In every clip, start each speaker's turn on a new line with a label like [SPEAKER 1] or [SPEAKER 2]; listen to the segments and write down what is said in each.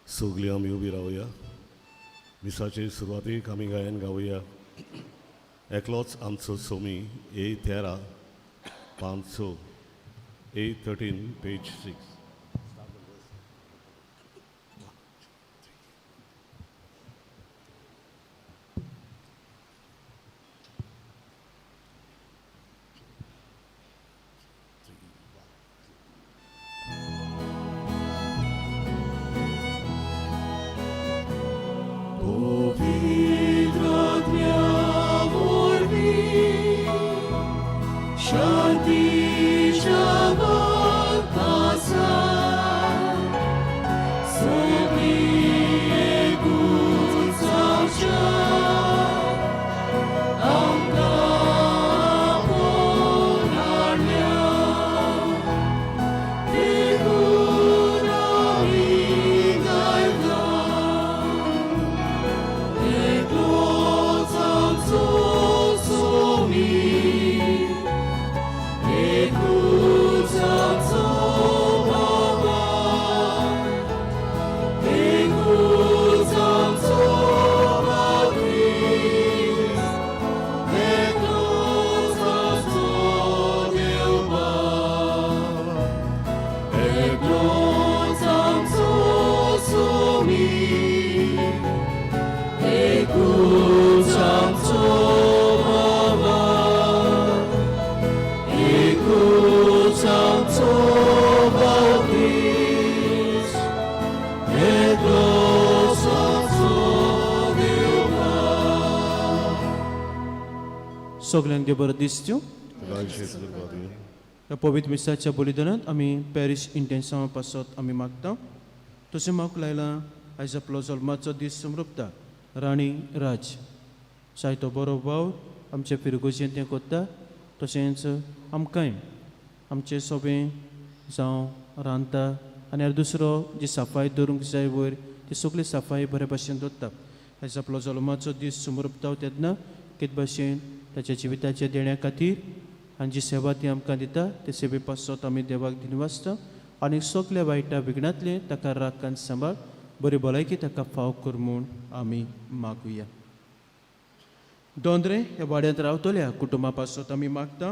[SPEAKER 1] सगळीं आमी उबी रावया. मिसाचे सुरवातीक आमी गायन गावया एकलोच आमचो सोमी ए 13 5 6 ए 13 पेज 6.
[SPEAKER 2] सगल्यांक देव बरो दीस दिवं. ह्या पवित्र मिसाच्या बलिदानांत आमी पॅरीश इंटेन्सांवा पासत आमी मागता. तशें म्हाका लायलां आयज आपलो जल्माचो दीस समृपता राणी राज जायतो बरो वावर आमचे फिरगोजेंत तें करता. तशेंच आमकांय आमचें सोबें जावं रांदता आनी दुसरो जी सफाई दवरूंक जाय वयर ती सगळी सफाई बरे भाशेन दवरता. आयज आपलो जल्माचो दीस समृपता तेन्ना कित भाशेन ताच्या जिविताच्या देण्या खातीर आनी जी सेवा ती आमकां दिता ते सेवे पासत आमी देवाक दिनवासता आनी सगल्या वायटा विघ्नांतलें ताका राख आनी सांबाळ बरी भलायकी ताका फाव कर म्हूण आमी मागुया. दोंद्रे ह्या वाड्यांत रावतल्या कुटुंबा पासत आमी मागता.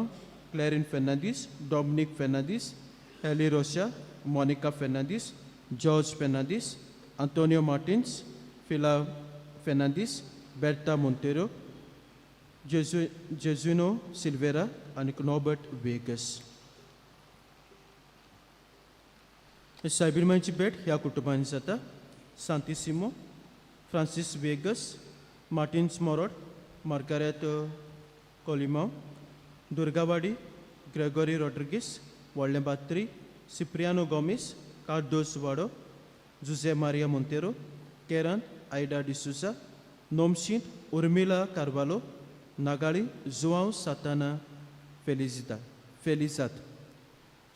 [SPEAKER 2] Clarin Fernandes, Dominic Fernandes, Eli Rocha, Monica Fernandes, George Fernandes, Antonio Martins, Fila Fernandes, Bertha Monteiro, Jesuino Silveira आनी नॉबर्ट वेगस. सायबीरमांयची भेट ह्या कुटुंबांनी जाता. सांतिसिमो, फ्रांसीस वेगस, मार्टिन्स मोरोड, मार्गारेत कोलिमाव, दुर्गावाडी, ग्रेगोरी रॉड्रिगीस, व्हडलें बात्री, सिप्रियानो गोमीस, कार्दोस वाडो, जुजे मारिया मोंतेरो, केरन आयडा डिसुजा, नोमशींत उर्मिला कार्वालो, नागाळी जुआंव साताना फेलिजिता फेलिजात.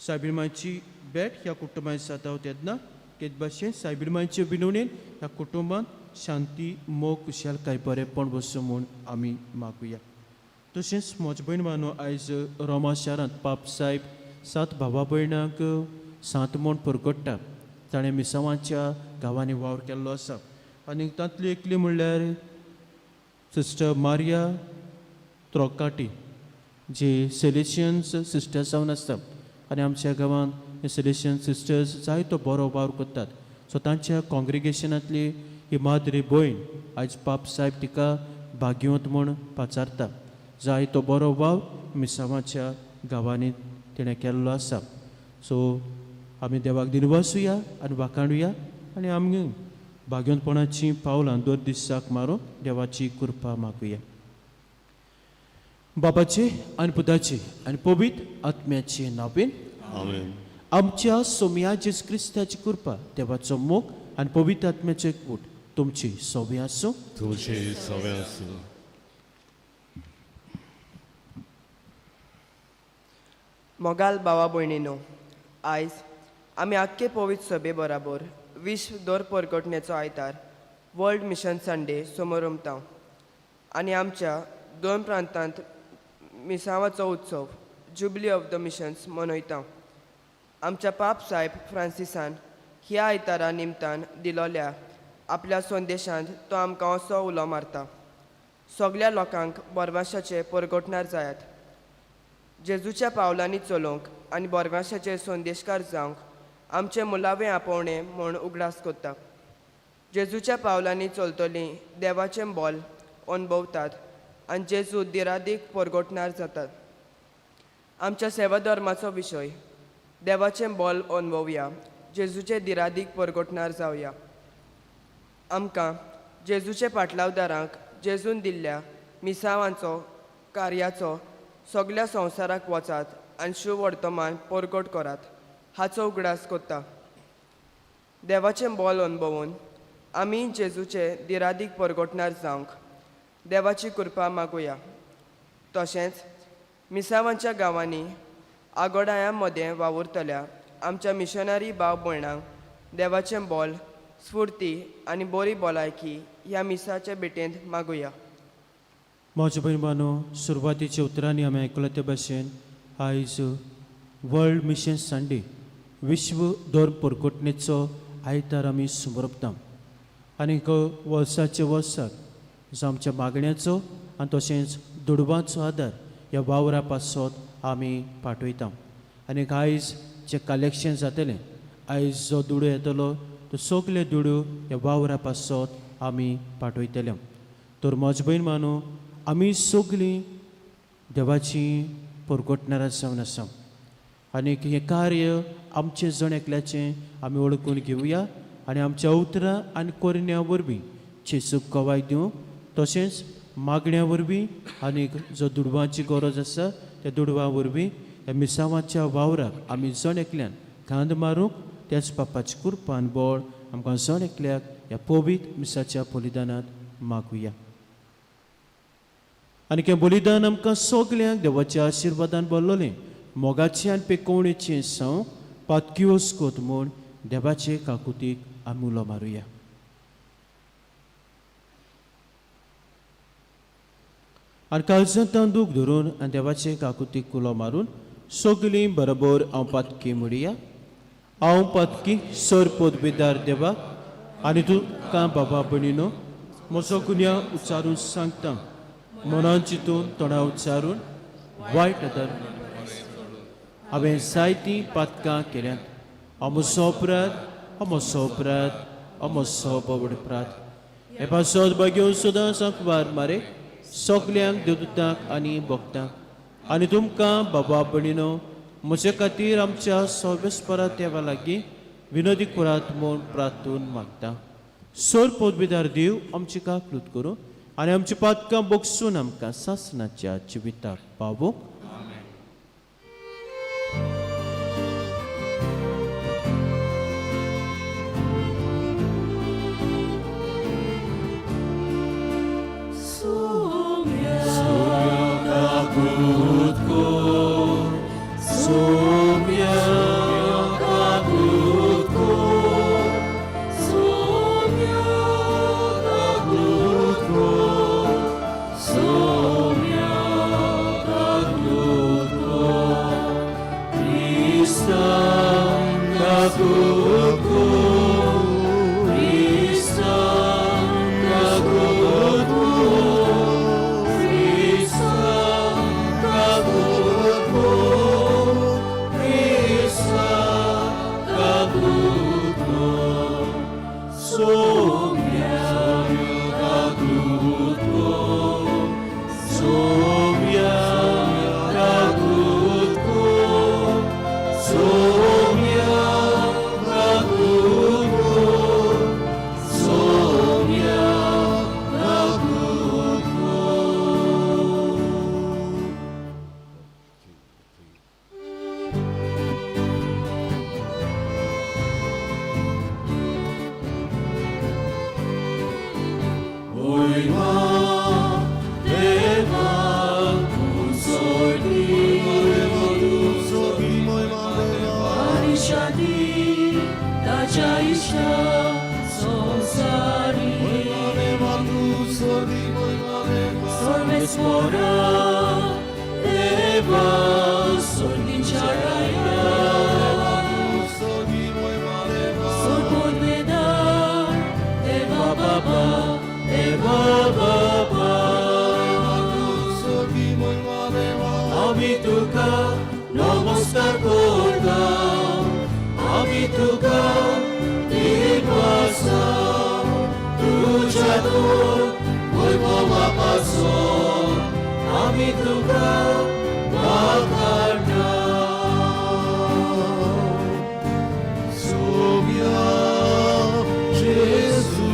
[SPEAKER 2] सायबीरमांयची भेट ह्या कुटुंबांत जाता तेन्ना तेच भाशेन सायबीरमांयचे विनवणेन ह्या कुटुंबांत शांती, मोग, खुशालकाय, बरेपण वसूं म्हूण आमी मागुया. तशेंच म्हज भयण भावांनो आयज रोमा शारांत पाप सायब सात भावा भयणांक सांत म्हूण परगट्टा. ताणें मिसांवाच्या गांवांनी वावर केल्लो आसा आनी तांतली एकली म्हणल्यार सिस्टर मारिया त्रोकाटी जी सेलेशियन्स सिस्टर्स जावन आसता आनी आमच्या गांवांत हे सेलेशियन सिस्टर्स जायतो बरो वावर करतात. सो तांच्या कॉंग्रिगेशनांतली ही माद्री भयण आयज पाप सायब तिका भाग्यवंत म्हूण पाचारता. जायतो बरो वावर मिसांवाच्या गांवांनी तिणें केल्लो आसा. सो आमी देवाक दिनवासुया आनी वाखाणुया आनी आमी भाग्यवंतपणाचीं पावलां दर दिसाक मारून देवाची कृपा मागुया. बाबाचे आनी पुताचे आनी पवित्र आत्म्याचे नांवेन
[SPEAKER 1] आमेन.
[SPEAKER 2] आमच्या सोमया जेजू क्रिस्ताची कृपा, देवाचो मोग आनी पवित्र आत्म्याचो एकवट तुमची सोबी आसूं.
[SPEAKER 1] तुमचे सवे आसूं.
[SPEAKER 3] मोगाल भावा भयणीनो, आयज आमी आख्खे पवित्र सभे बराबर विश्व दर परगटण्याचो आयतार वर्ल्ड मिशन संडे समोरमता आनी आमच्या दोन प्रांतांत मिसांवाचो उत्सव जुबली ऑफ the missions मनयता. आमच्या पाप साहेब फ्रांसिसान ह्या आयतारा निमतान दिलोल्या आपल्या संदेशांत तो आमकां असो उलो मारता, सगल्या लोकांक बोरवाशाचे परगटणार जायात. जेजूच्या पावलांनी चलोवंक आनी बोरवाशाचे संदेशकार जावंक आमचें मुलावें आपोवणें म्हूण उगडास करता. जेजूच्या पावलांनी चलतलीं देवाचें बोल अणभवतात आनी जेजू दिरादीक परगटणार जातात. आमच्या सेवाधर्माचो विशय देवाचें बोल अणभवया, जेजूचे दिरादीक परगटणार जावया. आमकां जेजूचे पाटलावदारांक जेजून दिल्ल्या मिसावांचो कार्याचो सगल्या संवसाराक वचात आनी शुवर्तमान परगट करात हाचो उगडास करता. देवाचें बोल अणभवून आमी जेजूचे दिरादीक परगटणार जावंक देवाची कृपा मागुया. तशेंच मिसावांच्या गांवांनी आगोडायां मदें वावुरतल्या आमच्या मिशनरी भाव भयणांक देवाचें बोल, स्फुर्ती आनी बरी भलायकी ह्या मिसाच्या भेटेंत मागुया.
[SPEAKER 2] म्हज्या भयण, सुरवातीच्या उतरांनी आमी आयकलां ते भाशेन आयज वर्ल्ड मिशन संडे, विश्व धर्म परगटणेचो आयतार आमी समर्पता. आनीक वर्साचे वर्साक जो आमच्या मागण्याचो आनी तशेंच दुडवांचो आदार ह्या वावरा पासत आमी पाठयता. आनीक आयज जें कलेक्शन जातलें, आयज जो दुडू येतलो तो सगळे दुडू ह्या वावरा पासत आमी पाठयतले. तर म्हज भयण मानू, आमी सगळीं देवाची परगटणारां जावन आसा आनीक हें कार्य आमचें जण एकल्याचें आमी वळखून घेवया आनी आमच्या उतरां आनी करण्या वरवीं जेजूक गवाय दिवंक, तशेंच मागण्या वरवीं आनीक जो दुडवांची गरज आसा त्या दुडवां वरवीं ह्या मिसावाच्या वावराक आमी जण एकल्यान खांद मारूंक त्याच बापाची कुरपान बळ आमकां जण एकल्याक ह्या पवित्र मिसाच्या बलिदानांत मागुया. आनी हें बलिदान आमकां सगल्यांक देवाच्या आशिर्वादान भरलोलें मोगाचें आनी पेकोवणेचें संव पातकियोस्कोत म्हूण देवाचे काकुतीक आमी उलो मारुया. आनी काळजांत दूख धरून आनी देवाचे काकुतीक उलो मारून सगलीं बरोबर हांव पातकी म्हणया. हांव पातकी सर पदवेदार देवा आनी तुका बाबा भयणीनो म्हजो गुन्यांव उच्चारून सांगता, मनान चिंतून तोंडा उच्चारून वायट आदार हांवें जायतीं पातकां केल्यांत. अमसो अपराध, अमसो अपराध, अमसो बवड अपराध. हे पासत बागेवन सदां सांकवार मारे सगल्यांक देवदूतांक आनी भक्तांक आनी तुमकां बाबा भयणीनो म्हजे खातीर आमच्या सर्वेस्परा देवा लागीं विनोदी करात म्हूण प्रार्थून मागता. सर पदवीदार देव आमची काकलूत करूं आनी आमची पातकां बगसून आमकां सासणाच्या जिविताक पावोवंक.
[SPEAKER 4] तुका नमस्कार करता आमी तुका दिवसा तुज्या तूं वैभवा पासून आमी तुका वाखाणता.
[SPEAKER 1] सोम्या जेजू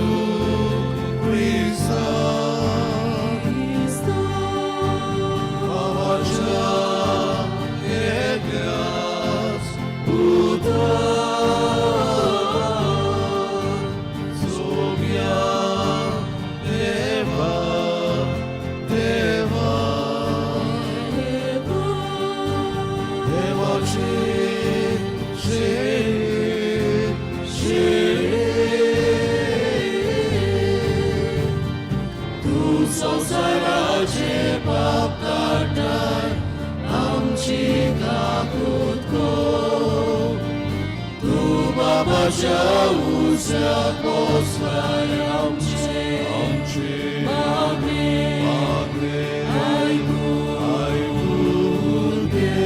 [SPEAKER 1] क्रिस्ता बाबाच्या एकल्याच पुता सोम्या देवा देवा देवाचे शेरे शेरे
[SPEAKER 4] तूं संवसाराचे पाप काडटाय आमची काकूत कर. तूं बाबाच्या उजव्याक बसलाय आमचे
[SPEAKER 1] आमचे
[SPEAKER 4] मागणें
[SPEAKER 1] मागणें
[SPEAKER 4] आयकून
[SPEAKER 1] आयकून घे.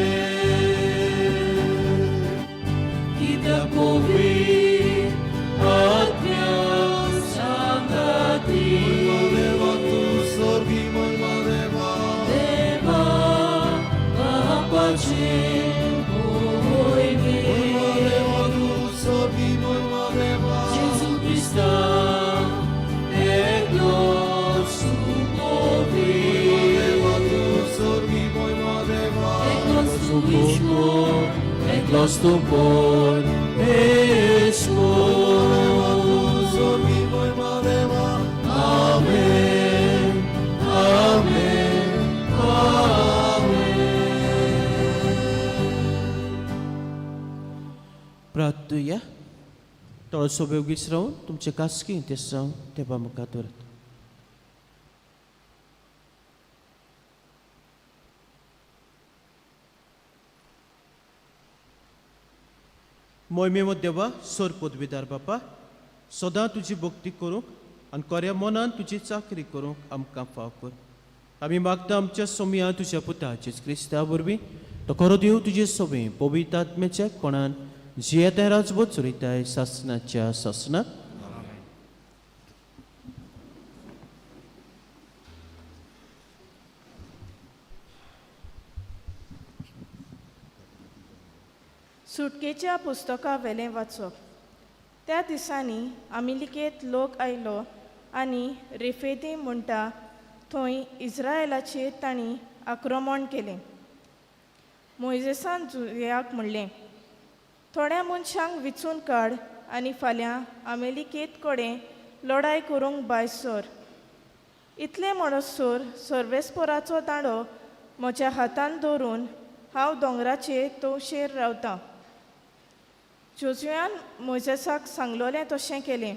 [SPEAKER 4] कित्याक पवित्र आत्म्या सांगाती
[SPEAKER 1] देवा तूं स्वर्गी महिमा देवा
[SPEAKER 4] देवा बापाचे मोहिमे
[SPEAKER 1] महिमा देवा तूं स्वर्गी महिमा देवा
[SPEAKER 4] जेजू क्रिस्ता एकलोच तूं
[SPEAKER 1] महिमा
[SPEAKER 4] पवित्र
[SPEAKER 1] देवा तूं स्वर्गी महिमा देवा
[SPEAKER 4] एकलोच तूं ईश्वर एकलोच तूं
[SPEAKER 1] देवा
[SPEAKER 4] परमेश्वर
[SPEAKER 1] तूं स्वर्गी महिमा देवा
[SPEAKER 4] आमेन आमेन आमेन.
[SPEAKER 2] प्रार्थुया. थोडोसो वेगळीच रावन तुमचे खासगी इंतेसांव देवा मुखार दवरात. मोहिमेव देवा सोर पदवीदार बापा सदां तुजी भक्ती करूंक आनी कोऱ्या मनान तुजी चाकरी करूंक आमकां फाव कर. आमी मागता आमच्या सोमया तुज्या पुता जेजू क्रिस्ता वरवीं तो खरो देव तुजे सोबे पवित्र आत्म्याच्या कोणान जियेताय राजबोध चलयताय सासनाच्या सासनाक.
[SPEAKER 5] सुटकेच्या पुस्तका वेलें वाचप. त्या दिसांनी अमेरिकेंत लोक आयलो आनी रेफेदी म्हणटा थंय इस्रायलाचेर तांणी आक्रमण केलें. मोयजेसान जुयाक म्हणलें, थोड्या मनशांक विचून काड आनी फाल्यां अमेरिकेत कडेन लडाय करूंक भायर सर. इतलें म्हणसर सर्वेस्पोराचो दांडो म्हज्या हातान दवरून हांव दोंगराचेर तवशेर रावतां. जोजुयान मोयजेसाक सांगलोलें तशें केलें.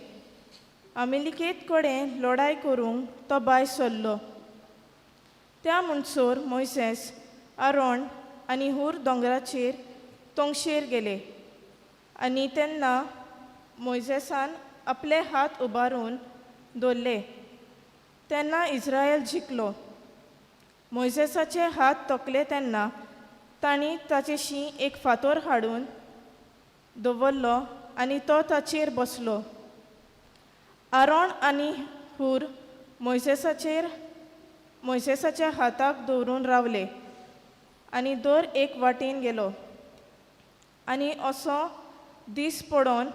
[SPEAKER 5] अमेरिकेत कडेन लडाय करूंक तो भायर सरलो. त्या म्हणसर मोयसेस आरोण आनी हूर दोंगराचेर तोंगशेर गेले आनी तेन्ना मोयजेसान आपले हात उबारून दवरले तेन्ना इस्रायल जिखलो. मोयजेसाचे हात तोकले तेन्ना तांणी ताचेशी एक फातोर हाडून दवरलो आनी तो ताचेर बसलो. आरोण आनी हूर मोयजेसाच्या हाताक दवरून रावले आनी दर एक वाटेन गेलो आनी असो दीस पडोन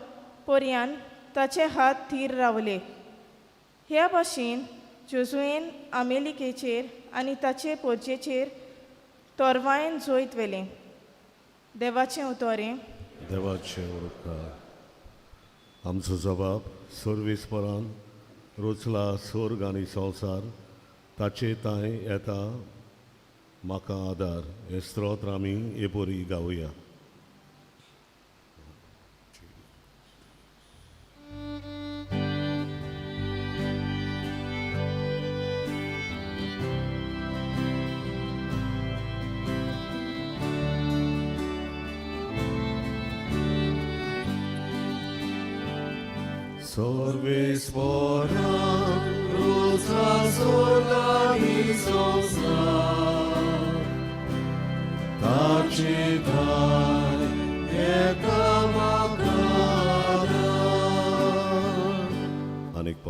[SPEAKER 5] पर्यान ताचे हात थीर रावले. ह्या भाशेन जोजुएन अमेरिकेचेर आनी ताचे पोरजेचेर तोरवायन जैत व्हेलें. देवाचें उतोरें.
[SPEAKER 1] देवाचे उपकार. आमचो जबाब सर्वेस्परान रोचला स्वर्ग आनी संवसार ताचे तांय येता म्हाका आदार हें स्त्रोत्र आमी एपोरी गावया. सर्वेस्परान रोचला स्वर्ग आनी संवसार.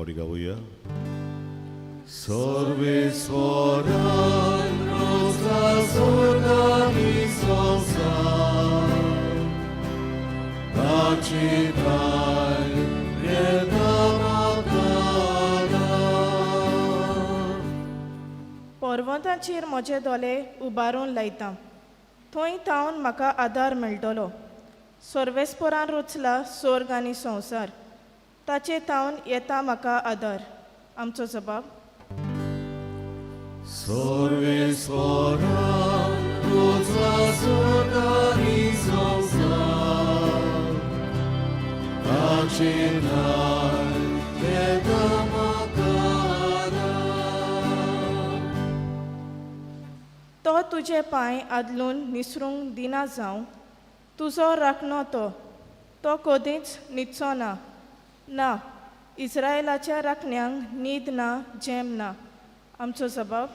[SPEAKER 1] फावटी गावया. सर्वेस्वरान रोजला स्वर्ग आनी संवसार, ताची ठाय येता म्हाका आदार.
[SPEAKER 5] पर्वतांचेर म्हजे दोले उबारून लायता, थंय थावन म्हाका आदार मेळटलो. सर्वेस्परान रचला स्वर्ग आनी संवसार, ताचे थावन येता म्हाका आदार. आमचो जबाब.
[SPEAKER 1] सर्वेस्वरान रोजला स्वर्ग आनी संवसार, ताची ठाय येता म्हाका आदार.
[SPEAKER 5] तो तुजे पांय आदलून निसरूंक दिना जावं, तुजो राखणो तो, तो कदींच न्हिदचो ना. ना, इस्रायलाच्या राखण्यांक न्हीद ना, झेम ना. आमचो जबाब.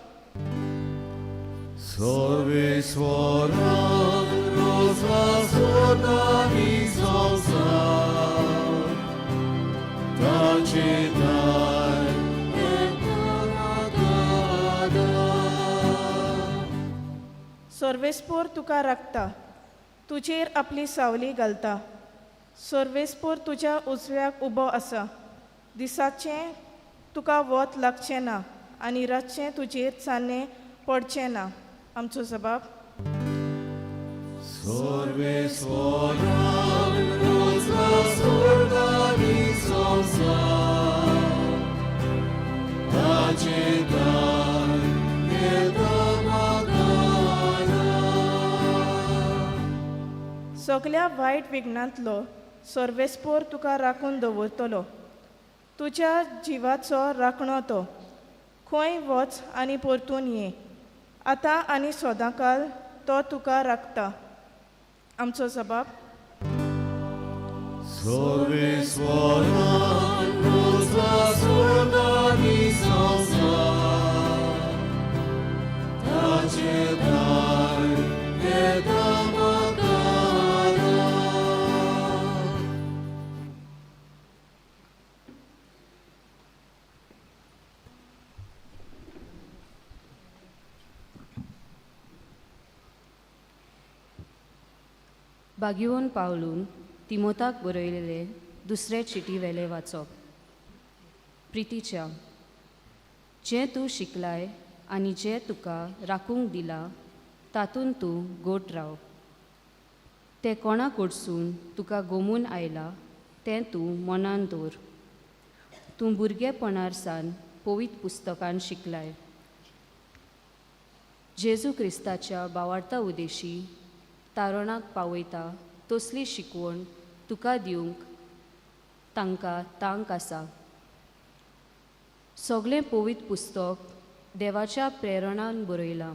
[SPEAKER 1] सर्वेस्वरान रोजला स्वर्ग आनी संवसार, ताची ठाय येता म्हाका आदार.
[SPEAKER 5] सर्वेस्पोर तुका राखता, तुजेर आपली सावली घालता. सर्वेस्पोर तुज्या उजव्याक उबो आसा. दिसाचें तुका वत लागचें ना आनी रातचें तुजेर चान्नें पडचें ना. आमचो जबाब.
[SPEAKER 1] सर्वेस्वरान रोजला स्वर्ग आनी संवसार, ताची ठाय येता म्हाका आदार.
[SPEAKER 5] सगल्या वायट विघ्नांतलो सर्वेस्पोर तुका राखून दवरतलो. तुज्या जिवाचो राखणो तो. खंय वच आनी परतून ये, आतां आनी सदांकाल तो तुका राखता. आमचो जबाब.
[SPEAKER 1] सर्वेस्वरान रोजला स्वर्ग आनी संवसार, ताची ठाय येता म्हाका आदार.
[SPEAKER 6] बागिवन पावलून तिमोताक बरयलेले दुसरे चिटी वेले वाचप. प्रितीच्या, जें तूं शिकलाय आनी जें तुका राखूंक दिलां तातूंत तूं गोट राव. तें कोणा कडसून तुका गोमून आयलां तें तूं मनान दवर. तूं भुरगेपणार सावन पवित्र पुस्तकान शिकलाय. जेजू क्रिस्ताच्या बावार्ता उदेशी तारणाक पावयता तसली शिकवण तुका दिवंक तांकां तांक आसा. सगळें पवित्र पुस्तक देवाच्या प्रेरणान बरयलां.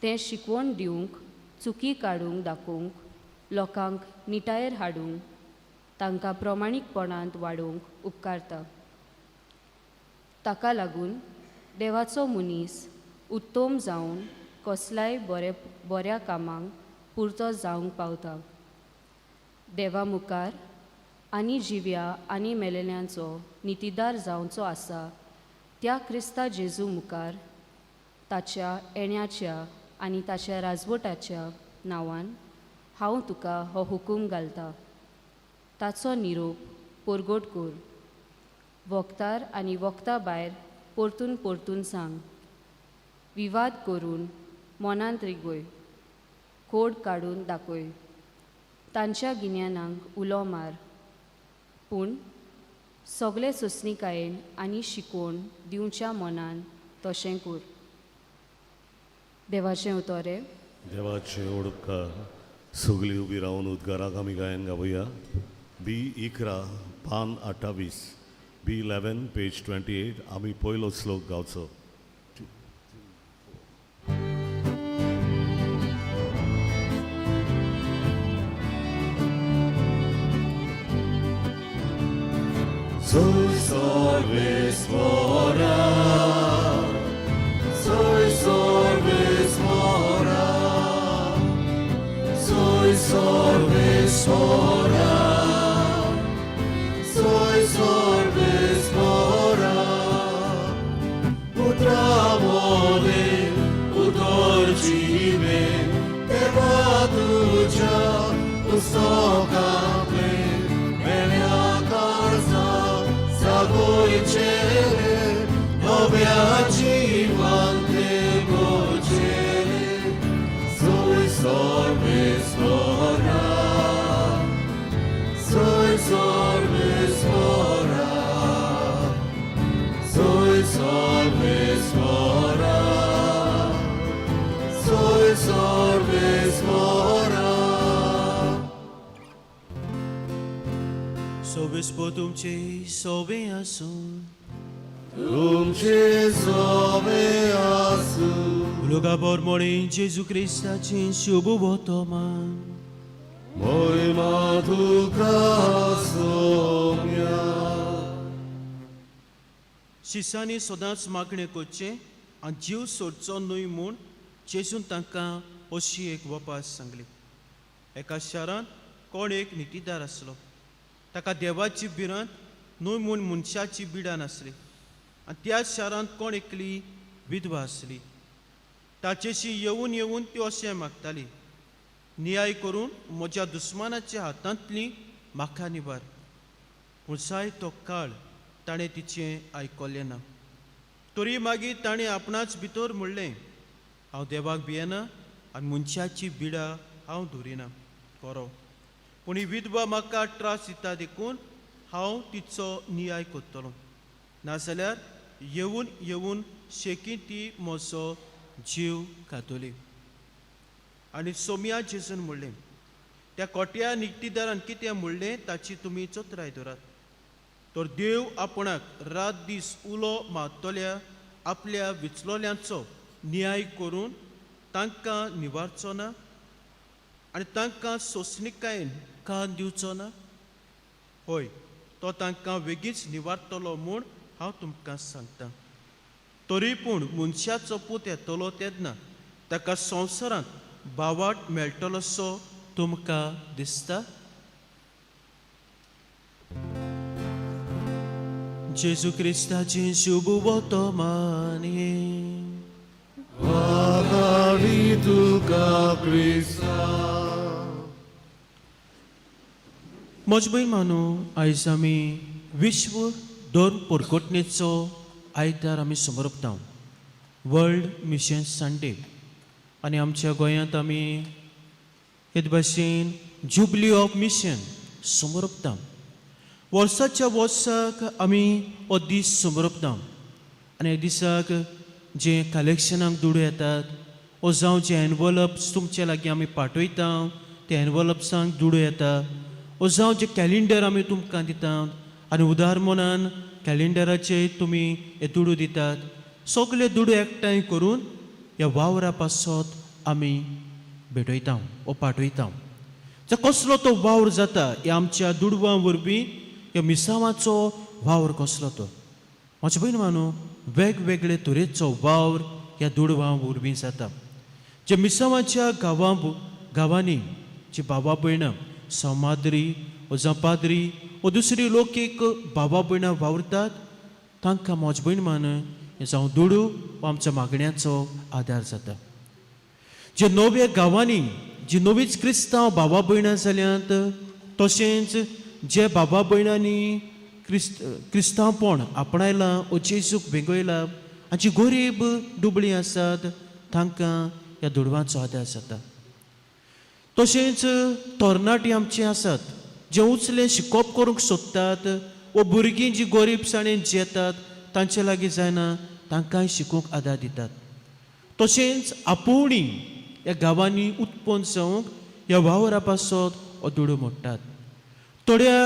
[SPEAKER 6] तें शिकवण दिवंक, चुकी काडूंक दाखोवंक, लोकांक निटायेर हाडूंक, तांकां प्रमाणीकपणांत वाडोवंक उपकारता. ताका लागून देवाचो मनीस उत्तम जावन कसल्याय बऱ्या कामांक पुरतो जावंक पावता. देवा मुखार आनी जिव्या आनी मेलेल्यांचो नितीदार जावचो आसा त्या क्रिस्ता जेजू मुखार ताच्या येण्याच्या आनी ताच्या राजवटाच्या नांवान हांव तुका हो हुकूम घालता. ताचो निरोप परगट कर. वखदार आनी वखदा भायर परतून परतून सांग. विवाद करून मनांत रिगय, कोड काडून दाखय, तांच्या गिन्यानाक उलो मार. पूण सगळे सोंसणिकायेन आनी शिकोवन दिवच्या मनान तशें कर. देवाचें उतोरें.
[SPEAKER 1] देवाचे उपकार. सगळीं उबी रावन उद्गाराक आमी गायन गावया. बी 11 पान 28, बी 11 पेज 28. आमी पयलो श्लोक गावचो. Soy सर्वेस्वरा, soy सर्वेस्वरा, soy सर्वेस्वरा, soy सर्वेस्वरा.
[SPEAKER 4] नवे उतर जिवे देवा तुज्या पुस्तकांतले मेल्या काळजा जागोयचेले नव्या जिवान ते गोचेले Soy sorbe spora, soy sorbe spora, soy sorbe spora, soy sorbe spora.
[SPEAKER 2] सोबेस्पो तुमचे सोबे आसूं.
[SPEAKER 1] तुमचे सोबे आसूं.
[SPEAKER 2] लुगा बोरमोळे जेजू क्रिस्ताची शुभ वर्तमान.
[SPEAKER 1] मोहिमा तुका सोम्या.
[SPEAKER 2] शिसांनी सदांच मागणें करचें आनी जीव सोडचो न्हय म्हूण जेजून तांकां अशी एक वपास सांगली. एका शारांत कोण एक नितीदार आसलो. ताका देवाची भिरांत न्हय म्हूण मनशाची बिडान आसली. आनी त्या शारांत कोण एकली विधवा आसली. ताचेशी येवन येवन ती अशें मागताली, नियाय करून म्हज्या दुस्मानाच्या हातांतली म्हाका निवार. पूण जाय तो काळ ताणें तिचें आयकलें ना. तरी मागीर ताणें आपणाच भितर म्हणलें, हांव देवाक भियेना आनी मनशाची बिडा हांव धरिना खरो, पूण ही विधवा म्हाका त्रास दिता देखून हांव तिचो नियाय करतलो, नाजाल्यार येवन येवन शेकी ती म्हजो जीव खातली. आनी सोम्या जेजून म्हणलें, त्या कोट्या निकतीदारान कितें म्हणलें ताची तुमी चतराय धरात. तर देव आपणाक रात दीस उलो मारतल्या आपल्या विचलोल्यांचो न्याय करून तांकां निवारचो ना आनी तांकां सोंसणिकायेन कान दिवचो ना? हय, तो तांकां वेगींच निवारतलो म्हूण हांव तुमकां सांगता. तरी पूण मनशाचो पूत येतलो तेन्ना ताका संवसारांत बावाट मेळटलोसो तुमकां दिसता? जेजू क्रिस्ताची शुभ वर्तमान.
[SPEAKER 1] वागावी तुका क्रिस्ता.
[SPEAKER 2] म्हज भयण मानो, आयज आमी विश्व धर्म परकोटणेचो आयतार आमी समर्पता, वर्ल्ड मिशन संडे. आनी आमच्या गोंयांत आमी हेच भाशेन जुबली ऑफ मिशन समर्पता. वर्साच्या वर्साक आमी हो दीस समर्पता आनी ह्या दिसाक जे कलेक्शनाक दुडू येतात ओ जावं जे एनवलप्स तुमचे लागीं आमी पाठयता ते एनवलप्सांक दुडू येता, ओ जावं जे कॅलेंडर आमी तुमकां दिता आनी उदार मनान कॅलेंडराचे तुमी हे दुडू दितात, सगळे दुडू एकठांय करून ह्या वावरा पासत आमी भेटयता ओ पाठयता. जर कसलो तो वावर जाता ह्या आमच्या दुडवां वरवीं, ह्या मिसांवाचो वावर कसलो तो म्हजे भयण मानू, वेगवेगळे तरेचो वावर ह्या दुडवां वरवीं जाता. जे मिसांवाच्या गांवांनी जी बाबा भयणां समाद्री ओ जावं पाद्री ओ दुसरी लोक एक बाबा भयणां वावुरतात तांकां म्हजे भयण मान जावं दुडू वो आमच्या मागण्याचो आदार जाता. जे नव्या गांवांनी जी नवीच क्रिस्तांव बाबा भयणां जाल्यांत, तशेंच जे बाबा भयणांनी क्रिस्तांवपण आपणायलां ओ जेजूक वेंगयला आनी जी गरीब दुबळीं आसात तांकां ह्या दुडवांचो आदार जाता. तशेंच तरणाटी आमचे आसात जे उचले शिकोप करूंक सोदतात वो भुरगीं जी गरीबसाणेन जियेतात तांचे लागीं जायना तांकांय शिकूंक आदार दितात. तशेंच आपोवणी ह्या गांवांनी उत्पन्न जावंक ह्या वावरा पासत हो दुडू मोडटात. थोड्या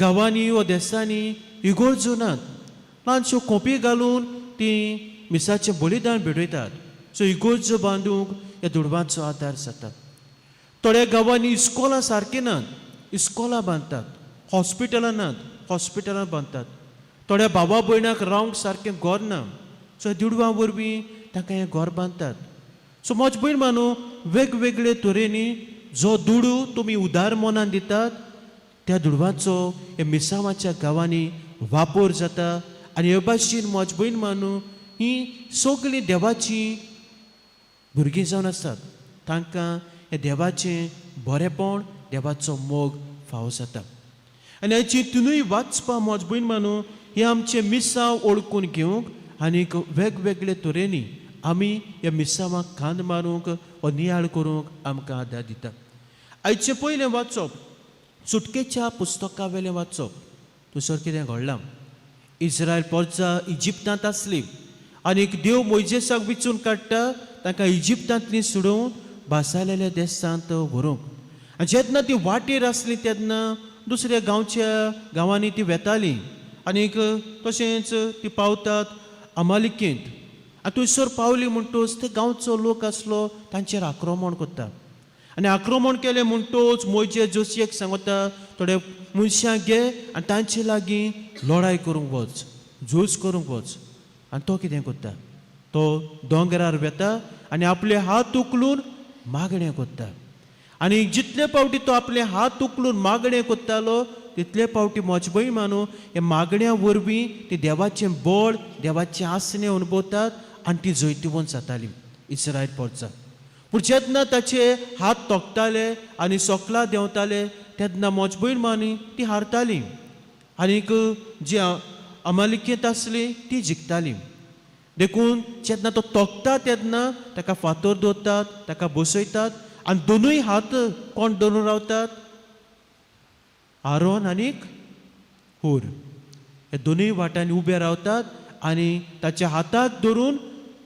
[SPEAKER 2] गांवांनी वा देसांनी इगोर्जो नात, ल्हानश्यो खोंपी घालून ती मिसाचें बलिदान भेटयतात. सो इगोर्जो बांदूंक ह्या दुडवांचो आदार जाता. थोड्या गांवांनी इस्कोलां सारकीं नात, इस्कोलां बांदतात, हॉस्पिटलां नात, हॉस्पिटलां बांदतात. थोड्या बाबा भयणाक रावंक सारकें घर ना, सो दुडवां वरवीं तांकां हें घर बांदतात. सो म्हज भयण मानू, वेगवेगळे तरेनी जो दुडू तुमी उदार मनान दितात त्या दुडवाचो हे मिसांवाच्या गांवांनी वापर जाता. आनी हे भाशेन म्हज भयण मानू, ही सगळीं देवाचीं भुरगीं जावन आसात. तांकां हें देवाचें बरेपण, देवाचो मोग फावो जाता. आनी हाची तिनूय वाचपां म्हज भयण मानू हें आमचें मिसांव ओळखून घेवंक आनीक वेगवेगळे तरेनी आमी ह्या मिसांवाक कांद मारूंक वा नियाळ करूंक आमकां आदार दिता. आयचें पयलें वाचप सुटकेच्या पुस्तका वेलें वाचप. थंयसर कितें घडलां, इस्रायल पोरचा इजिप्तांत आसली आनीक देव मोयजेसाक विचून काडटा तांकां इजिप्तांतली सोडोवन भासायलेल्या देशांत व्हरूंक. आनी जेन्ना ती वाटेर आसली तेन्ना दुसऱ्या गांवच्या गांवांनी ती वेताली आनीक तशेंच ती पावतात अमालिकेंत. आनी थंयसर पावली म्हणटच ते गांवचो लोक आसलो तांचेर आक्रमण करता. आनी आक्रमण केलें म्हणटच मोयजे जोशयेक सांगता थोडे मनशां घे आनी तांचे लागीं लडाय करूंक वच, झूज करूंक वच. आनी तो कितें करता, तो दोंगरार वेता आनी आपले हात उखलून मागणें करता. आनी जितले फावटी तो आपले हात उखलून मागणें करतालो तितले फावटी म्हज भयण मानू ह्या मागण्या वरवीं ती देवाचें बळ, देवाचें आसणें अणभवतात आनी ती जैतिवंत जाताली इस्रायल पोरचा. पूण जेन्ना ताचे हात तोखताले आनी सोकला देंवताले तेन्ना म्हज भयण मानी ती हारताली आनीक जी अमालिकेंत आसली ती जिखताली. देखून जेन्ना तो तोखता तेन्ना ताका फातर दवरतात, ताका बसयतात आनी दोनूय हात कोण धरून रावतात, आरोन आनीक हूर हे दोनूय वाटांनी उबे रावतात आनी ताच्या हाताक धरून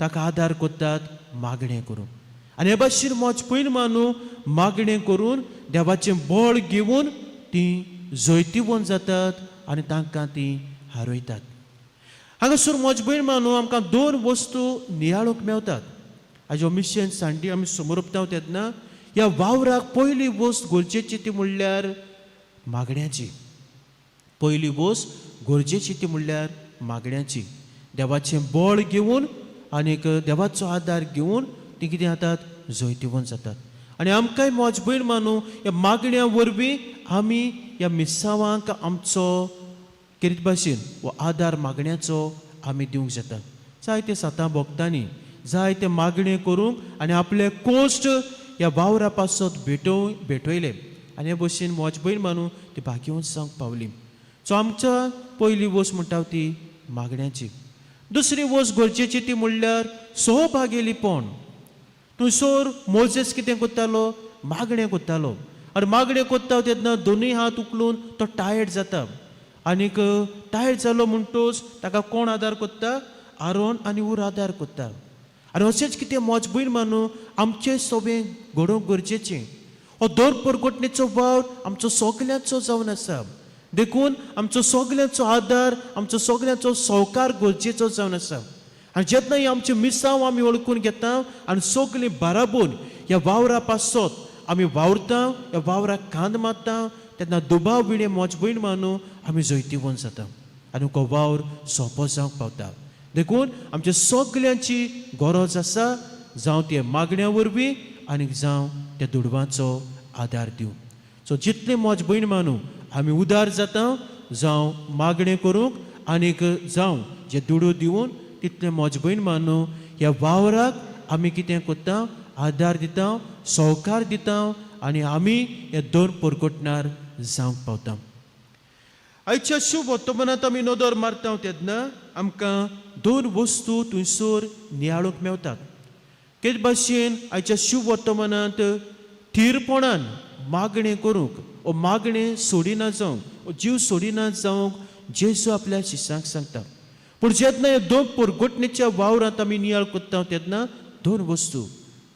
[SPEAKER 2] ताका आदार करतात मागणें करून. आनी हे भाशेन म्हज पयलीं मानू मागणें करून देवाचें बळ घेवन तीं जैतिवंत जातात आनी तांकां तीं हारयतात. हांगासर म्हज भयण मानू आमकां दोन वस्तू नियाळूंक मेवतात. आयज मिशन सांडी आमी समोर तेन्ना ह्या वावराक पयली वस्त गरजेची ती म्हणल्यार मागण्याची. पयली वस्त गरजेची ती म्हणल्यार मागण्याची. देवाचें बळ घेवन आनीक देवाचो आदार घेवन ती कितें जातात, जैतिवंत जातात. आनी आमकांय म्हज भयण मानू ह्या मागण्या वरवीं आमी ह्या मिसांवांक आमचो कितें भाशेन हो आदार मागण्याचो आमी दिवंक जाता. जायते सातां भोगतांनी जायते मागणें करूंक आनी आपले कोश्ट ह्या वावरा पासत भेटयले आनी हे भशेन म्हज भयण मानू ती भाग्यवंत जावंक पावली. सो आमच्या पयली वस्त म्हणटा ती मागण्याची. दुसरी वस्त गरजेची ती म्हणल्यार सहभागेलीपण. थंयसर मोजेस कितें करतालो, मागणें करतालो आनी मागणें करता तेन्ना दोनूय हात उखलून तो टायर्ड जाता आनीक टायर्ड जालो म्हणटच ताका कोण आदार करता, आरोन आनी उर आदार करता. आनी अशेंच कितें म्हज भयण मानू आमचें सगळें घडोवंक गरजेचें. हो दर परगटणेचो वावर आमचो सगल्यांचो जावन आसा. देखून आमचो सगल्यांचो आदार, आमचो सगल्यांचो सहकार गरजेचो जावन आसा. आनी जेन्ना ही आमचें मिसांव आमी वळखून घेता आनी सगळीं बाराबोन ह्या वावरा पासत आमी वावरता, ह्या वावराक कांद मारता तेन्ना दुबाव विणे म्हज भयण मानू आमी जैतिवंत जाता आनी हो वावर सोंपो जावंक पावता. देखून आमच्या सगल्यांची गरज आसा, जावं ते मागण्या वरवीं आनी जावं त्या दुडवांचो आदार दिवं. सो जितले म्हज भयण मानू आमी उदार जाता, जावं मागणें करूंक आनीक जावं जे दुडू दिवन, तितले म्हज भयण मानू ह्या वावराक आमी कितें करता, आदार दिता, सहकार दिता आनी आमी हे दोन परगटणार जावंक पावता. आयच्या शुभ वर्तमानांत आमी नदर मारता तेन्ना आमकां दोन वस्तू थंयसर नियाळूंक मेवतात. तेच भाशेन आयच्या शुभ वर्तमानांत थीरपणान मागणें करूंक ओ मागणें सोडिना जावंक ओ जीव सोडिना जावंक जेजू आपल्या शिसांक सांगता. पूण जेन्ना ह्या दोन परगटणेच्या वावरांत आमी नियाळ करता तेन्ना दोन वस्तू.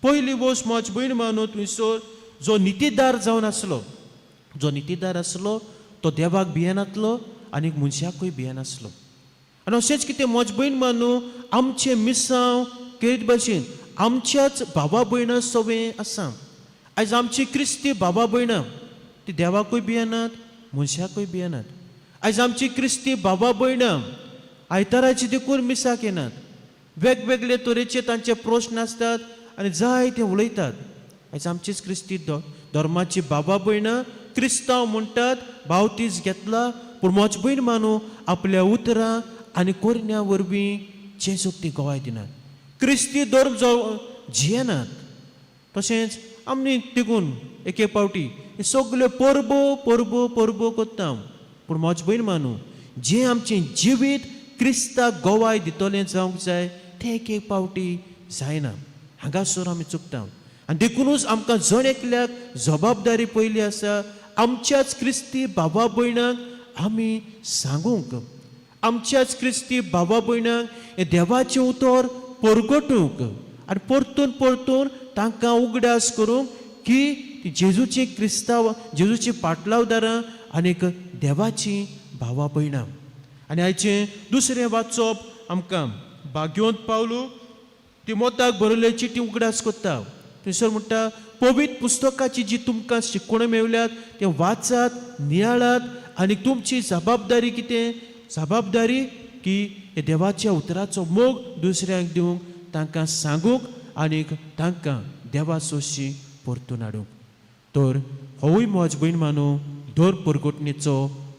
[SPEAKER 2] पयली वस्त म्हज भयण मानू थंयसर जो नितीदार जावन आसलो, जो नितीदार आसलो तो देवाक भियेनातलो आनी मनशाकूय भियेनासलो. आनी अशेंच कितें म्हज भयण मानू आमचें मिसांव केद भाशेन आमच्याच भावा भयणां सवें आसा. आयज आमची क्रिस्ती भावा भयणां ती देवाकूय भियेनात, मनशाकूय भियेनात. आयज आमची क्रिस्ती भावा भयणां आयताराची देखून मिसाक येनात, वेगवेगळे तरेचे तांचे प्रस्न आसतात आनी जाय ते उलयतात. आयज आमचीच क्रिस्ती धर्माची बाबा भयणां क्रिस्तांव म्हणटात, बावतीस घेतला, पूण म्हज भयण मानू आपल्या उतरां आनी कोरण्या वरवीं जेजूक ती गवाय दिनात, क्रिस्ती धर्म जो जियेनात. तशेंच आमी तिगून एक एक फावटी हे सगल्यो परबो परबो परबो करता, पूण म्हज भयण मानू जें आमचें जिवीत क्रिस्ताक गवाय दितलें जावंक जाय तें एक एक फावटी जायना. हांगासर आमी चुकता आनी देखुनूच आमकां जण एकल्याक जबाबदारी पयली आसा आमच्याच क्रिस्ती भावा भयणांक आमी सांगूंक, आमच्याच क्रिस्ती भावा भयणांक हें देवाचें उतर परगटूंक आनी परतून परतून तांकां उगडास करूंक की ती जेजूची क्रिस्तांव, जेजूची पाटलावदारां आनीक देवाची भावा भयणां. आनी आयचें दुसरें वाचप आमकां भाग्योंत पावलू तिमोताक बरयल्ले चिटी उगडास करता. थंयसर म्हणटा पवित्र पुस्तकाची जी तुमकां शिकवण मेवल्यात तें वाचात, नियाळात आनी तुमची जबाबदारी कितें, जबाबदारी की हे देवाच्या उतराचो मोग दुसऱ्यांक दिवंक, तांकां सांगूंक आनीक तांकां देवा सोशी परतून हाडूंक. तर होवूय म्हज भयण मानू दर परगटणेचो